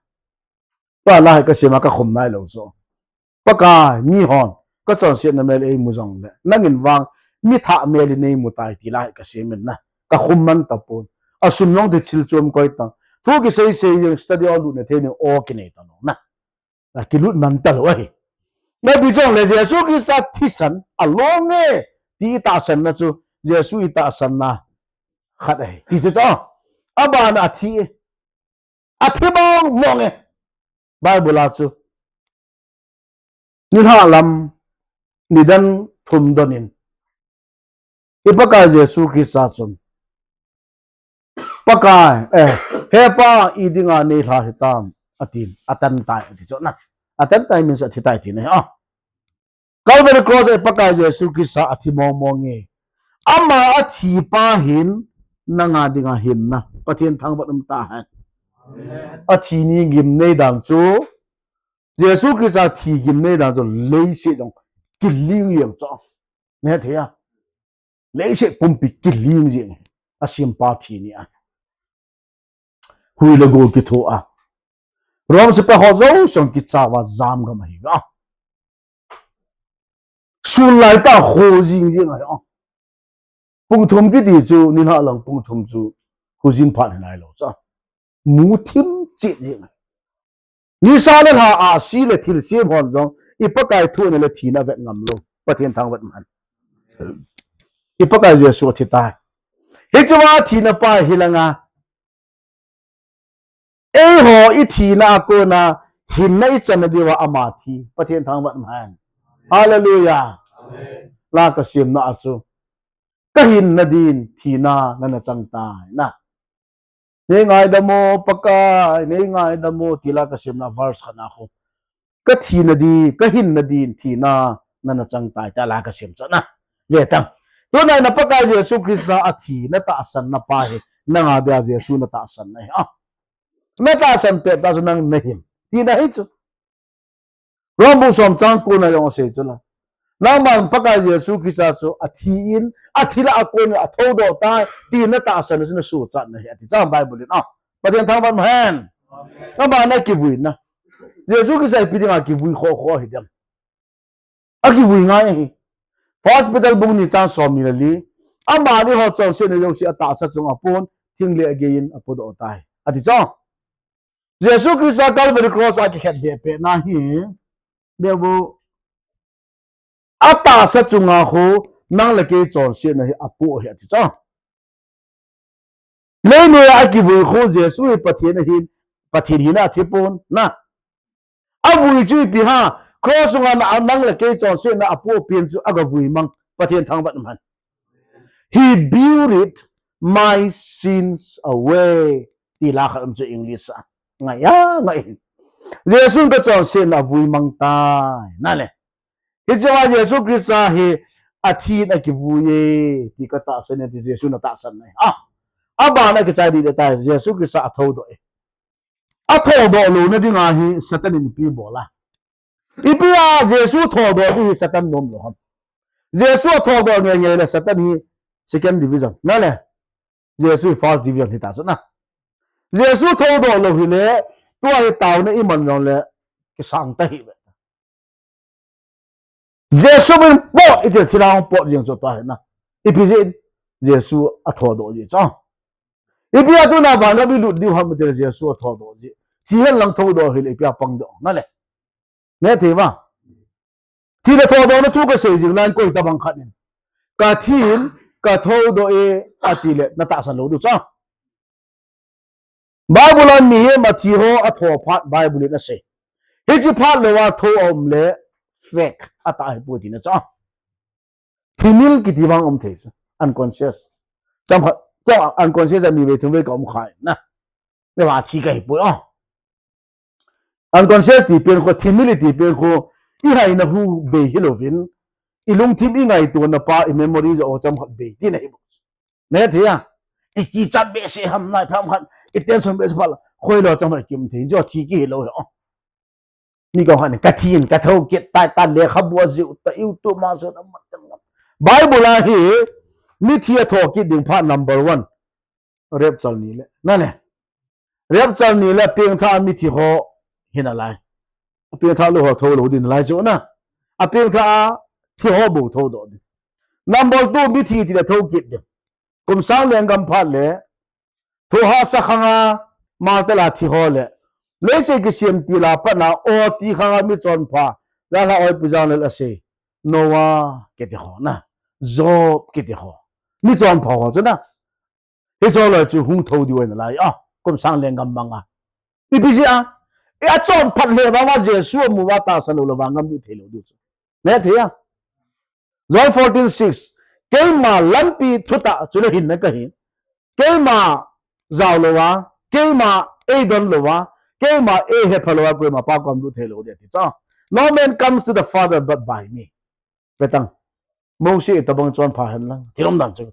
Tua lai kasem a kakhum nailou chu. Pakai, mihon, kachonsetna mel eimu jongle. Nangin vang, mi thah mel in neimu tai ti lai kasem in na. Kakhum man tapon. Asum jong ti chil chom koi tang. Thu kisei sei jeng study a lutna thei ni o kinei talou na. A kilut man talou ahi. Ipi jongle Jesu Christa thisan along e. Ti itahsan na chu. Jesu itahsan na. Khat ahi. Ti chu chu. Aban a athi e. Athi mong mong e. Bible a chu. Nilhah lam nidan thum don in. I Pakai Jesu Christa chun. Pakai, eh, he Pa, i dinga neilha hitam, atin, atan tai, ati chu na. Atan tai means athi tai ti na, ah. Calvary Cross a i Pakai Jesu Christa athi mong mong e. Ama athi pa hin, nanga dinga hinna. Pathen thangvah um tahen. Amen. Athi ni gimnei dan chu. Jesu Christa thi gimnei dan chu leiset jong kiling jeng chu. Nehthei a. Leiset pumpi kiling jeng. Asempa thi ni a. Hui le gol kitho a. Rom sepai ho jouse jong kicha uva jam gam ahi a. Sun lai tah ho jing jing ahi a. Pung thum kiti chu, nilhah lang pung thum chu, hujin phat hi nailou chu. Mu thim chet jing. Nisa le lha a si le thilse hon jong, i Pakai thu na le thina vet ngam lou. Pathen thangvah man. I Pakai Jesu athi tai. Hiche va thina pa hi langa. Eiho i thina a kona hinna i channa diuva ama thi. Pathen thangvah man. Hallelujah. Amen. La kasemna a chu. Ka hinna din thina nana chang tai na. Nei ngaidam o Pakai, nei ngaidam o ti la kasemna verse khat na khu. Ka thina di, ka hinna din thina nana chang tai ta la kasem chu na. Ve tang. Tuna na Pakai Jesu Christa athi na tahsan na pa hi. Nanga dia Jesu na tahsan na hi. Ah. Na tahsan pet ta chu nang na hin. Tina hi chu. Rom bung som chang ko na jong asei chu la. Nangman Pakai Jesu Christa chu athi in, athi la a kon in athoudoh tai, ti na tahsan chu na suhchat na hi, ati chu Bible in. Ah, Pathen thangvah hen. Amen. Nangman na kivui na. Jesu Christa ipi dinga kivui kho kho hi dem. Akivui ngai ahi. First Peter bung ni chang som ni le li. Aman eiho chonsetna jouse atahsa chunga pon, thing le agei in apodoh tai. Ati chu. Jesu Christa Calvary Cross a kikhet beh peh na hi. Beh bu. Atahsa chunga khu nang le kei chonsetna hi apoh hi ati chu. Leinoi a kivui khu Jesu hi Pathen ahin, Pathen hina athi pon na. Avui chu ipi ham, cross chunga na, nang le kei chonsetna apoh pen chu agavui mang, Pathen thangvah man. He buried my sins away. Ti la khat um chu English a. Ngai a, ngai. Jesu ka chonsetna avui mang tai. Na le. Hiche va Jesu Christa hi athi in akivui e. Ti ka tahsan e, ti Jesu na tahsan na. Ah. Aban a kichai ding tai. Jesu Christa athoudoh e. Athodoh louna dinga hi Satan in ipi bol a. Ipi a Jesu thodoh ding hi Satan nom lou ham. Jesu athodoh ngeingei le Satan hi second division. Nale. Jesu hi first division hita chu na. Jesu thodoh lou hile, tua hi taona iman jongle, kisang ta hi ve. Jesu min pot iti thilha pot jeng chu tua hi na. Ipi jeh in Jesu athodoh jeh chu. Ipi a tuna vangam ilut diu ham iti Jesu athodoh jeh. Thi hen lang thodoh hile ipi a pang doh. Nale. Nethei va. Thi le thodohna thu kasei jing nan koi tabang khat in. Kathin, kathodoh e, ati le, natahsan lou diu chu. Bible a mihem athi ho atho phat Bible in asei. Hiche phat louva tho aum le fake atah ahipoi tina chu. Thimil kiti vang um thei chu. Unconscious. Chomkhat, chom unconscious a ni vei thum vei ka um kha in na. Neva thi kahipoi o. Unconscious ti pen khu, thimil ti pen khu, ihaina hu bei hilouvin, ilungthim ingaitona pa, imemory jong chomkhat bei tina hi. Nethei a. Ikichat behseh ham nai pham khat, itension behseh phat, khoilo chomkhat kium thei, jo thi kihilou hi o. Mi kong khat in, kathin, katho kit, tai, tai, lekhabu ajiu, tai, YouTube ma so, Bible a hi, mithi atho kit ding phat number one. Rapture ni le. Nale. Rapture ni le apengtha a mithi ho hi nalai. Apengtha lou ho tho lou ding nalai chu na. Apengtha a thi ho bou thodoh ding. Number two mithi ti le tho kit ding. Kum sang lenggam phat le. Thohhahsa khanga martyr a thi ho le. Leiset kisem til a pat na o ti khanga michonpha. Lalha oipi jang le asei. Noah kiti ho na. Job kiti ho. Michonpha ho chu na. Hiche loi chu hung tho diu ahi nalai a, kum sang lenggam banga. Ipi jeh a, i achon phat le vanga Jesu amu uva tahsan lou le vangam lut thei lou diu chu. Nethei a. John fourteen six. Keima lampi thutah chule hinna kahi. Keima jao louva, keima eidon louva, keima eihepha louva, koima Pa kom lut thei lou ding ati chu. No man comes to the Father but by me. Petang. Mose itobang chonpha hen lang. Thilom dan chu.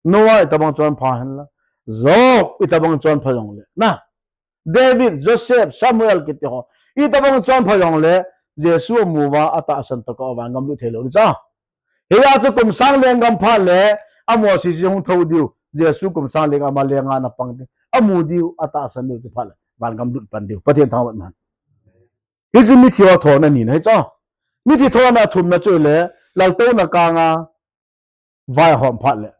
Noah itobang chonpha hen lang. Job itobang chonpha jongle. Na. David, Joseph, Samuel kiti ho. Itobang chonpha jongle. Jesu amu uva atahsan tokah uva vangam lut thei lou ding chu. Hia chu kum sang lenggam phat le. Amo sisi hung tho diu. Jesu kum sang lenggam a lenga na pang ding. Amu diu atahsan diu chu phat le. Vangam lut pan diu. Pathen thangvah man. Hichu mithi ho thona ni na hi chu. Mithi thona thumna chu le, laltouna kanga vaihom phat le.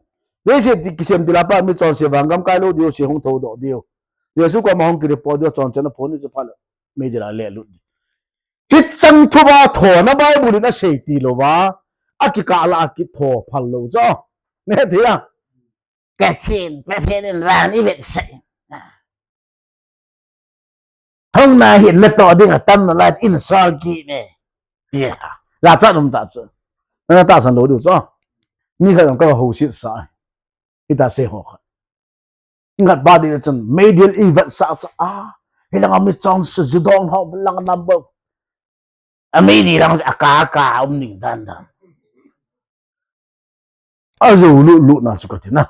Leiset kisem til a pat michonse vangam kai lou diu, se hung thodoh diu. Jesu koma hung kireport diu chonsetna phon ni chu phat le. Meidil a lelut ding. Hichan thu ba thona Bible in asei ti louva. Akikah la akitho phal lou chu. Nethei a. Pathen, Pathen in vang ivetsah in. Hung na hin natoh ding atam nalai in sol kit ne. Tia. Jachat um tah chu. Natahsan lou diu chu. Mi khat jong kahouset sa. Ita sei ho khat. Ngat ba ding chun meidil ivetsah chu. Ah. Hilanga michonse judong ho lang number. Ameidil lang aka aka um ning dan dan. Ajou lut lut na chu kati na.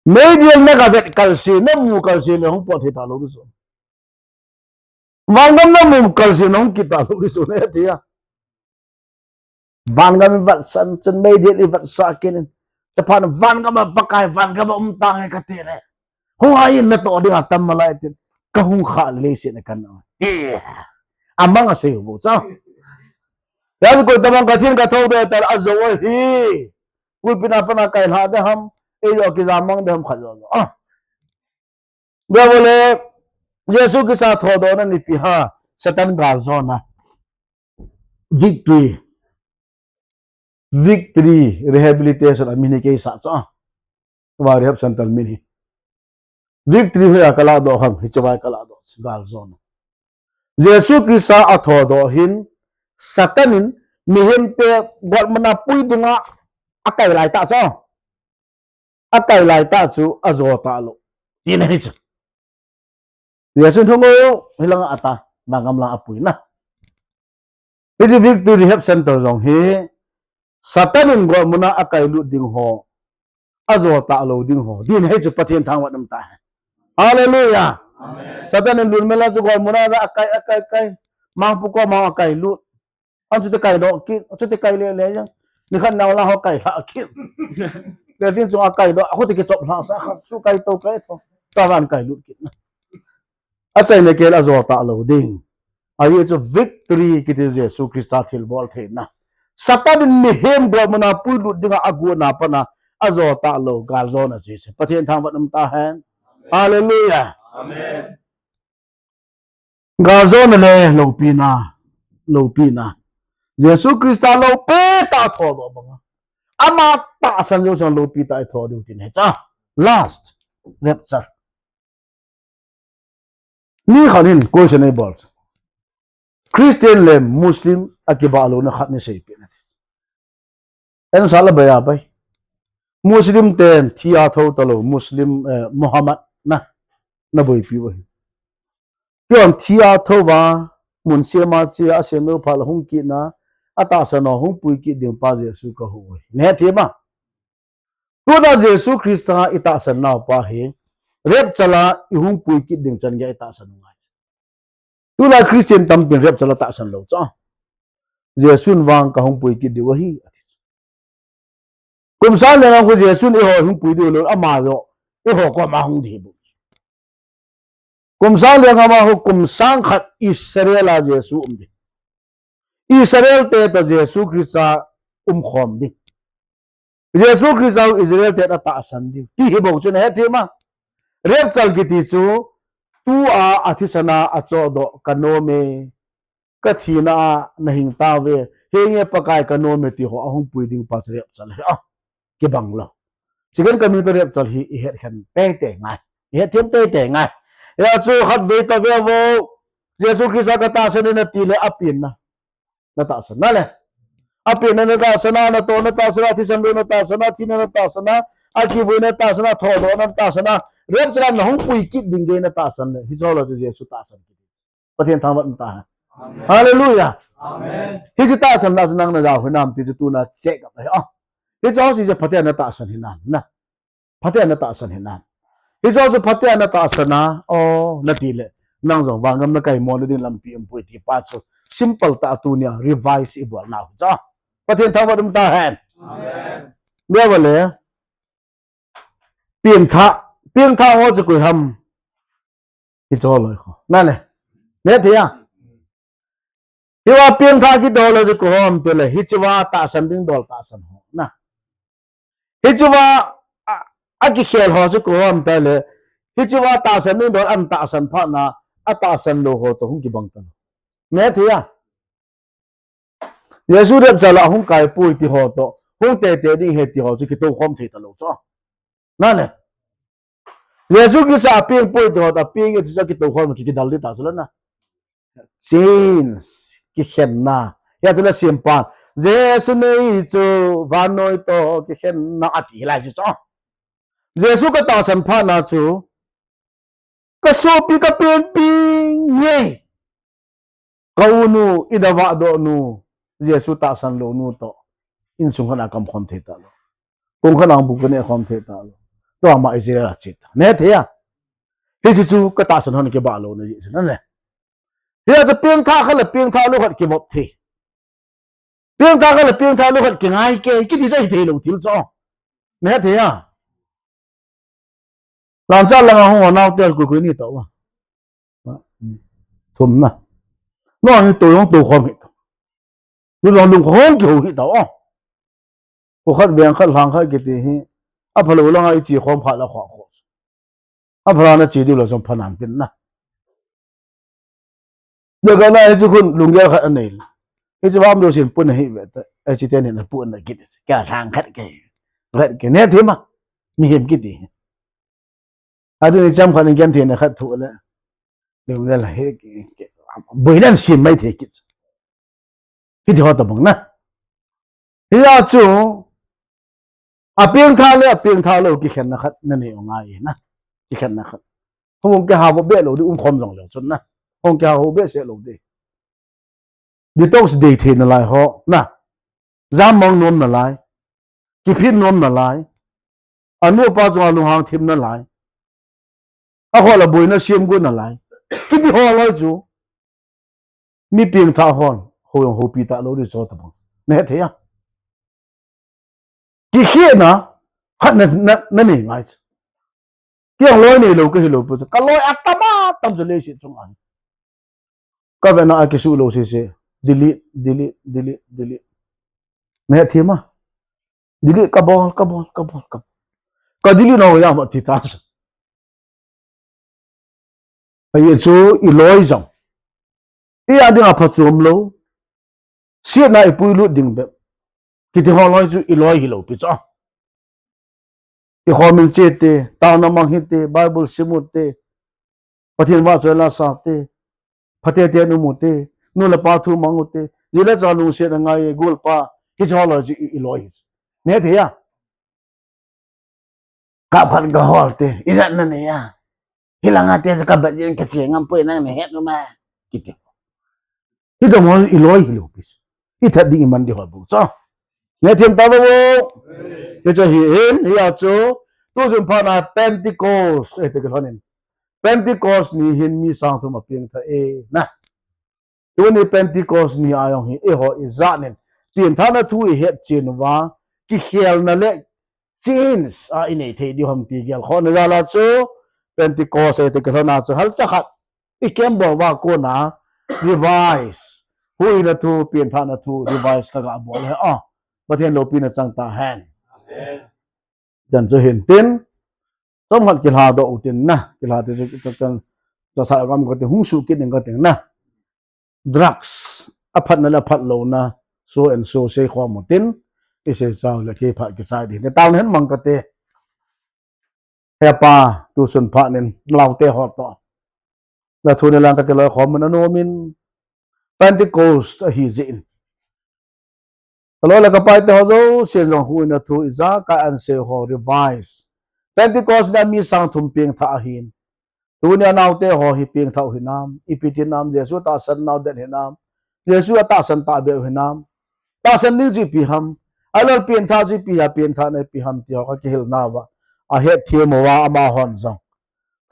Meidil na kavet kalse, namu kalse le hung pot thei talou ding chu. Vangam namu kalse na hung kit talou ding chu nethei a. Vangam ivetsah chun meidil ivetsah kit in. Chaphat vangam a Pakai vangam a um tange kati le. Hung a in natoh ding atam nalai tin. Kahung kha le leiset na kan. Amang asei u bou chu. Hia chu koi tabang kathin kathodoh tal ajou ahi. Pulpit a pat a kai lha ding ham. Eiho kijamang ding ham khat jo jo. Ah. Bia bole, Jesu Christa thodohna nipi ha, Satan galjona. Victory. Victory Rehabilitation amin hi keisah chu. Tua Rehab Center min hi. Victory hoiya kaladoh ham, hiche vai kaladoh chu, galjona. Jesu Christa athodoh hin, Satan in mihemte gotmuna pui dinga akai lai tah chu. Akai lai tah chu ajo talou. Tina hi chu. Jesu in hung o, hilanga ata, vangam lang apui na. Hiche Victory Rehab Center jong hi, Satan in gotmuna akailut ding ho, ajo talou ding ho. Tina hi chu Pathen thangvah um tah. Hallelujah. Satan in lut mela chu gol muna akai, akai, akai. Mangpu koma akai lut. An chuti kai doh kit, chuti kai le le jang. Nikhat nau la ho kai lha kit. Le tin chung akai doh, aho ti kichop lha sa khat, chu kai to kai tho. Tavan kai lut kit na. Achaina kel ajo talou ding. Ahi chu victory kiti Jesu Christa thilbol theina. Satan in mihem gol muna puilut dinga aguhna pana ajo talou galjona Jesu. Pathen thangvah um tahen. Hallelujah. Galjona le loupina, loupina. Jesu Christa loupi tah a thodoh banga. Ama tahsan jou sang loupi tah a thodoh diu tin hiche. Last, rapture. Nikhat hin question eibol chu, Christian le Muslim akibah louna khat nei seipeh in ati. Answer la bai a bai. Muslim ten thi a thou talou, Muslim, eh, Muhammad na, na boipi u ahi. Keiman thi a thou va, mun sem a che a, asem u phat le hung kit na, atahsan ho hung pui kit ding pa Jesu kahu u ahi. Nei hethem a. Tuna Jesu Christa itahsan nau pa hi, rapture a ihung pui kit ding chan gei a itahsan u ngai. Tulai Christian tampin rapture a tahsan lou chu. Jesun vang kahung pui kit diu ahi, ati chu. Kum sang leng a khu Jesun eiho hung pui diu lou, ama joh eiho koma hung ding ahi bou. Kum sang leng a ma khu kum sang khat Israel a Jesu um ding. Israel te toh Jesu Christa umkhom ding. Jesu Christa Israel ten atahsan ding. Ti hi bou chu nei hethem a. Rapture kiti chu, tua athisan a achohdoh, kanom e, kathina a nahing tauve, henge Pakai kanom e ti ho ahung pui ding pa chu rapture ahi. Ah, kibang lou. Second coming toh rapture hi ihet khen teitei ngai. Ihet them teitei ngai. Hia chu khatvei ta ve vo. Jesu Christa katahsan e nati le apen na. Na tahsan na le. Apen na na tahsan a, natoh na tahsan a, thisan lou na tahsan a, thina na tahsan a, akivui na tahsan a, thodoh na tahsan a, rapture a nahung pui kit ding gei na tahsan le. Hiche ho chu Jesu tahsan kiti. Pathen thangvah um tahen. Hallelujah. Hiche tahsan la chu nang na jao hinam ti chu tuna check up ahi. Ah. Hiche ho chu phatea na tahsan hinam na. Phatea na tahsan hinam. Hiche ho chu phatea na tahsan a, o, nati le. Nang jong vangam na kaimo na ding lampi umpoi ti pa chu. Simple tah a tunia revise ibol nau chu. Pathen thangvah um tahen. Amen. Bia vale. Pengthah, pengthah ho chu koi ham. Hiche ho loi ho. Na le. Nei hethem a. Hiva pengthah kiti ho loi chu koi ham tile. Hichea tahsan ding dol tahsan ho. Na. Hichea, a, akikhel ho chu koi ham tile. Hichea tahsan ding dol ana tahsan phat na, atahsan lou ho toh hung kibang talou. Nei hethem a. Jesu rapture a hung kai poi ti ho toh, hung teitei ding ahi ti ho chu kitoukhom thei talou chu. Na le. Jesu Christa apeng poi ti ho toh, apeng e ti chu kitoukhom ki, kidal ding ta chu le na. Change, kikhenna. Hia chu le simpan. Jesu nei chu vannoi toh kikhenna ati lai chu chu. Jesu katahsan phat na chu, kasopi kapenpi ngei. Ka u nu, ina vahdoh nu, Jesu tahsan lou nu toh insung khat a kaum khom thei talou. Kong khat a bu kaneh khom thei talou. Tua ama Israel a che ta. Nei hethem a. Hiche chu katahsan hon kibah louna jeh chu na le. Hia chu pengthah khat le pengthah lou khat kivop thei. Pengthah khat le pengthah lou khat kingai kei, kiti chu hithei lou thil chu. Nei hethem a. Lancha langa hung ho nau tel koi koi ni tau a. Thum na. No hi to jong to khom hi tau. Lu jong lung khom ki ho hi tau a. Ko khat veng khat lang khat kiti hi. Aphalou langa iche khom khat la kho kho. Aphalou na che diu la jong phanan tin na. Dega na hichu khun lunggel khat anei. Hichu bam do sin pun ahi ve ta. Hichu ten hin pun na kit. Kya thang khat ke. Khat ke ne thima. Mihem kiti. Adu ni cham khat ni gen thina khat thu le. Lunggel he. Boinan sim mai the kit. Kiti ho tabang na. Hia chu, apengthah le apengthah lou kikhenna khat nanei u ngai na. Kikhenna khat. Hung kiha vo be lou di um khom jong leu chun na. Hung kiha vo be se lou di. Detox dei thei nalai ho na. Jam mong nom nalai. Kiphin nom nalai. Anu apa chunga lunghang thim nalai. Ahol a boina sem gon nalai. Kiti ho loi chu. Mi pengthah hon, hou jong houpi talou di chu tabang. Nahet thei a. Kikhehna, khat na, na, nanei ngai chu. Kei jong loi neilou, kahilou pu chu. Kaloi atam atam chu leiset chunga hi. Kavena akisuh lou sese. Delete, delete, delete, delete. Nahet thei ma. Delete kabol, kabol, kabol, kabol. Ka delete nau jam ati ta chu. Ahi chu iloi jong. I a dinga phachom lou. Siatna ipuilut ding bep. Kiti ho loi chu iloi hilou pi chu. Ikhomin che te, taona mang hite, Bible sim u te, Pathen vahchoi la sa te, phatechan um u te, nu le pa thu mang u te, ji le cha lungsetna ngai e, gol pa, hiche ho loi chu i, iloi hi chu. Nahet thei a. Kaphat kahol te, ijat nanei a. Hilanga te chu kabat jin kache ngam poi nang nahet u ma. Kiti. Hiti ho iloi hilou pi chu. Ithat ding iman ding ho bou chu. Nahet thei em tao vo. Hiche hi in, hia chu. Tusun phat na Pentecost. Eh, te kilhon in. Pentecost ni hin mi sang thum apengthah e na. Tuni Pentecost ni a jong hi eiho ijat in pengthahna thu ihet chen uva, kikhelna le change a inei thei diu ham ti gelkhohna jal a chu Pentecost a iti kilhon a chu halcha khat ikembol uva kona revise. Huhhingna thu, pengthahna thu, revise kaga bol e. Ah, Pathen loupina chang tahen. Amen. Chan chu hin tin, chomkhat kilhadoh u tin na, kilha ti chu, chu kan, chu sa gam kati hung suh kit ding kati na. Drugs, aphatna le aphatlouna, so and so seikhom u tin, isei chau le kiphat kichai ding. Taona hin mang kati. Hepa, tusun phat nin, naote ho toh. Nathu nilang kakiloi khom u anom in, Pentecost ahi jeh in. Kaloi le kapaite ho jousen jong huhhingna thu ijakai a asei ho revise. Pentecost ni a mi sang thum pengthah ahin. Tunia naote ho hi pengthah u hinam, ipi ti nam, Jesu tahsan nau den hinam, Jesu atahsan tahbeh u hinam, tahsan ding chu ipi ham, ahilou le pengthah chu ipi ham, pengthahna ipi ham ti ho kakihil nauva, ahet them uva amahon jong.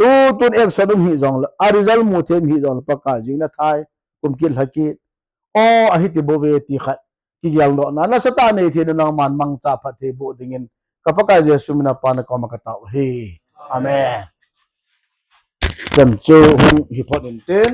Tutun action um hih jongle, a result mu them hih jongle, Pakai jing nathai, kum kit lha kit. O, ahi ti bou ve ti khat. Kigeldohna, nasatah a nei theina nangman mangcha phatthei boh dingin, ka Pakai Jesu mina Pa nakoma katao ahi. Amen. Chan chu hung hi phot in tin.